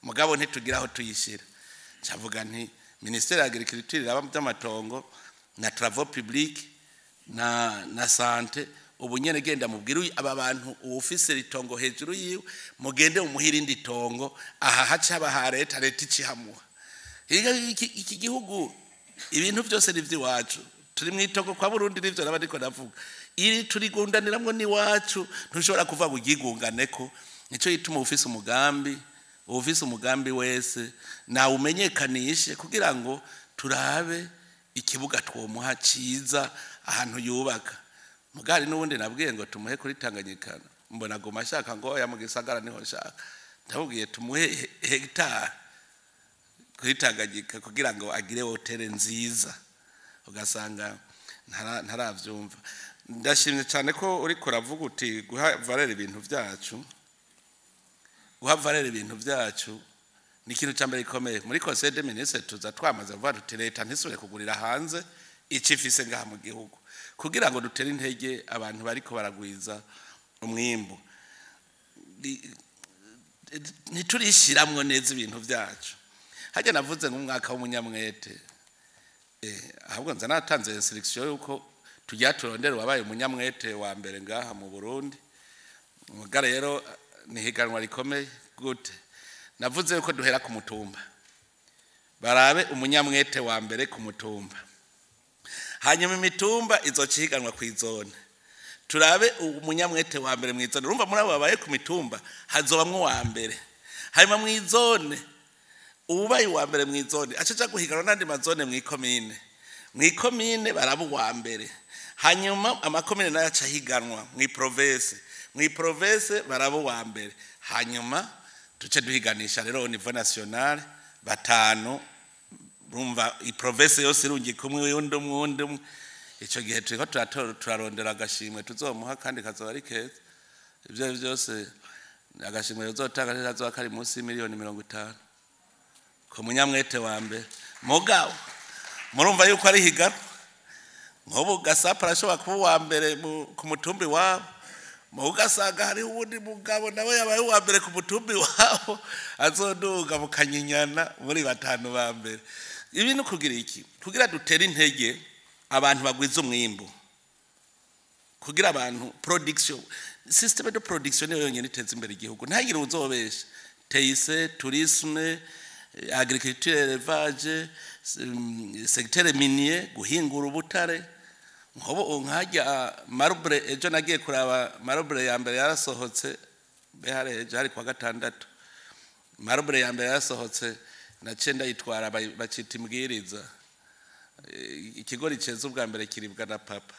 mugabo ntitugira aho tuyishira." Ncavuga nti ministère ya agriculture iraba by'amatongo na travaux publics na santé, ubu nyene genda mubwire aba bantu, uwufise ritongo hejuru yiwe, mugende umuhira indi tongo aha haca haba ha leta, leta icihamuha. Iki gihugu ibintu byose ni iby'iwacu, turi mu itongo kwa Burundi, nivyo naba ndiko ndavuga. Iri turigundaniramwo n'iwacu, ntushobora kuvuga ngo uryigunganeko. Nico gituma ufise umugambi wese nawumenyekanishe kugira ngo turabe ikibuga twomuha ciza ahantu yubaka. Mugari n'ubundi nabwiye ngo tumuhe kuri Tanganyika, mbona goma ashaka ngo oya, mu gisagara niho nshaka. Ndamubwiye tumuhe hegitari kuri Tanganyika kugira ngo agire hoteli nziza, ugasanga ntaravyumva. Ndashimye cyane ko uriko uravuga uti guha valeur ibintu byacu. Guha valeur ibintu byacu ni ikintu cya mbere gikomeye. Muri conseil des ministres tuza twamaze kuvuga tuti leta ntisubire kugurira hanze icyo ifise ngaha mu gihugu, kugira ngo dutere intege abantu bariko baragwiza umwimbu. Ntiturishiramwo neza ibintu byacu. Hajya navuze nk'umwaka w'umunyamwete, ahubwo nza natanze instruction yuko tujya turondera wabaye umunyamwete wa mbere ngaha mu Burundi. Muga rero ni higanwa rikomeye. Gute? Navuze yuko duhera ku mutumba, barabe umunyamwete wa mbere ku mutumba, hanyuma imitumba izoca ihiganwa ku izone, turabe umunyamwete wa mbere mu izone. Urumva muri abo babaye ku mitumba hazobamwo uwa mbere, hanyuma mu izone ubaye uwa mbere mu izone aca aja guhiganwa n'andi mazone mu ikomine, mu ikomine baraba uwa mbere, hanyuma amakomine nayo aca ahiganwa mu iprovince, mu iprovince baraba uwa mbere, hanyuma duce duhiganisha rero au niveau national batanu. Urumva iprovince yose irungika umwe, undi umwe, undi umwe. Ico gihe turiko turarondera agashimwe tuzomuha, kandi kazoba ari keza. Ivyo ari byose agashimwe yozotanga kazoba kari munsi y'imiliyoni 50 ku munyamwete wa mbere. Mugabo murumva yuko ari higanwa. Nk'ubu Gasapa arashobora kuba uwa mbere ku mutumbi wabo, mu ugasanga hariho uwundi mugabo nawe yabaye uwa mbere ku mutumbi wabo, azoduga mukanyinyana muri batanu ba mbere. Ibi ni kugira iki? Kugira dutere intege abantu bagwiza umwimbu, kugira abantu production, système de production niyo yonyine iteza imbere igihugu. Ntagire uzobesha TIC, tourisme, agriculture, élevage, secteur minier, guhingura ubutare. Nkobo nkajya marbre, ejo nagiye kuraba marbre ya mbere yarasohotse. Behare ejo hari kwa gatandatu, marbre ya mbere yarasohotse, naciye ndayitwara, bacita imbwiriza. Ikigori ceza ubwa mbere kiribwa na papa,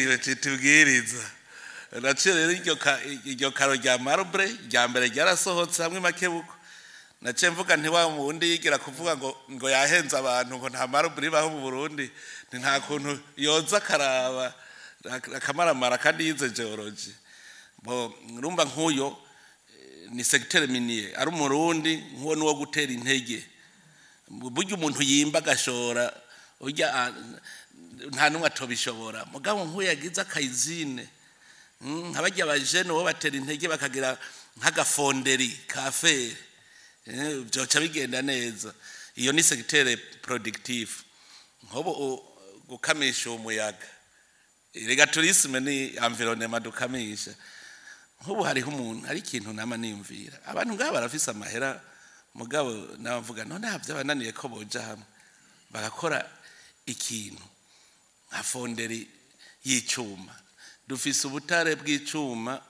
bacita ibwiriza. Naciye rero iryo karo rya marbre rya mbere ryarasohotse hamwe makebuko. Naciye mvuga nti wa wundi yigira kuvuga ngo yahenze abantu ngo nta marbre ibaho mu Burundi, ni nta kuntu yoza akaraba akamaramara kandi yize géologie. Bo urumva nk'uyo ni secteur minier, ari umurundi nk'uwo nuwo gutera intege. Burya umuntu yimba agashora urya nta n'umwe atobishobora, mugabo nk'uyo yagize akayizine, nka barya abajene bo batera intege bakagira nk'agafonderie ka fer, byoca bigenda neza. Iyo ni secteur productif. Nk'ubu gukamisha uwo muyaga, erega tourisme ni environnement dukamisha. Nk'ubu hariho umuntu, hari ikintu nama niyumvira, abantu ngaba barafise amahera, mugabo nabavuga none byabananiye ko boja hamwe bagakora ikintu nka fonderie y'icuma. Dufise ubutare bw'icuma,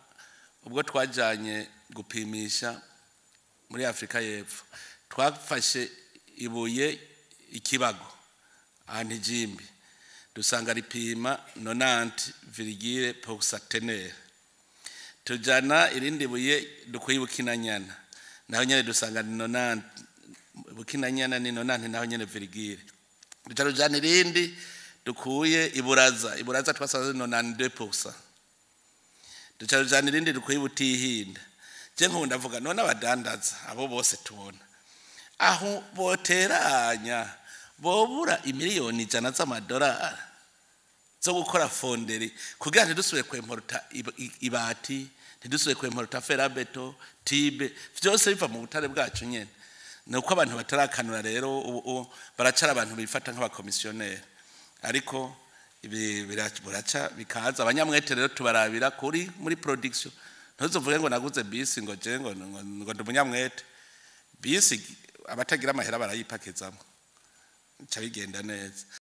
ubwo twajanye gupimisha muri Afrika y'Epfo twafashe ibuye ikibago ahantu ijimbi, dusanga ripima 90,% teneur. Tujana irindi buye dukuye Bukinanyana, naho nyene dusanga ni 90. Bukinanyana ni 90 naho nyene virgule. Duca tujana irindi dukuye Iburaza, Iburaza twasanze 92%. Duca tujana irindi dukuye Butihinda. Je nkunda ndavuga, none abadandaza abo bose tubona aho boteranya bobura imiliyoni 100 z'amadolari zo gukora fonderie kugira ntidusubire kwemporuta ibati, ntidusubire kwemporuta fer à béton, tube, vyose biva mu butare bwacu nyene? Ni uko abantu batarakanura rero. Ubu baracara abantu bifata nk'abakomisiyoneri, ariko ibi buraca bikaza. Abanyamwete rero tubarabira kuri muri production. Ntuzovuge ngo naguze bisi, ngo je ngo ndi umunyamwete. Bisi abatagira amahera barayipakizamo, bica bigenda neza.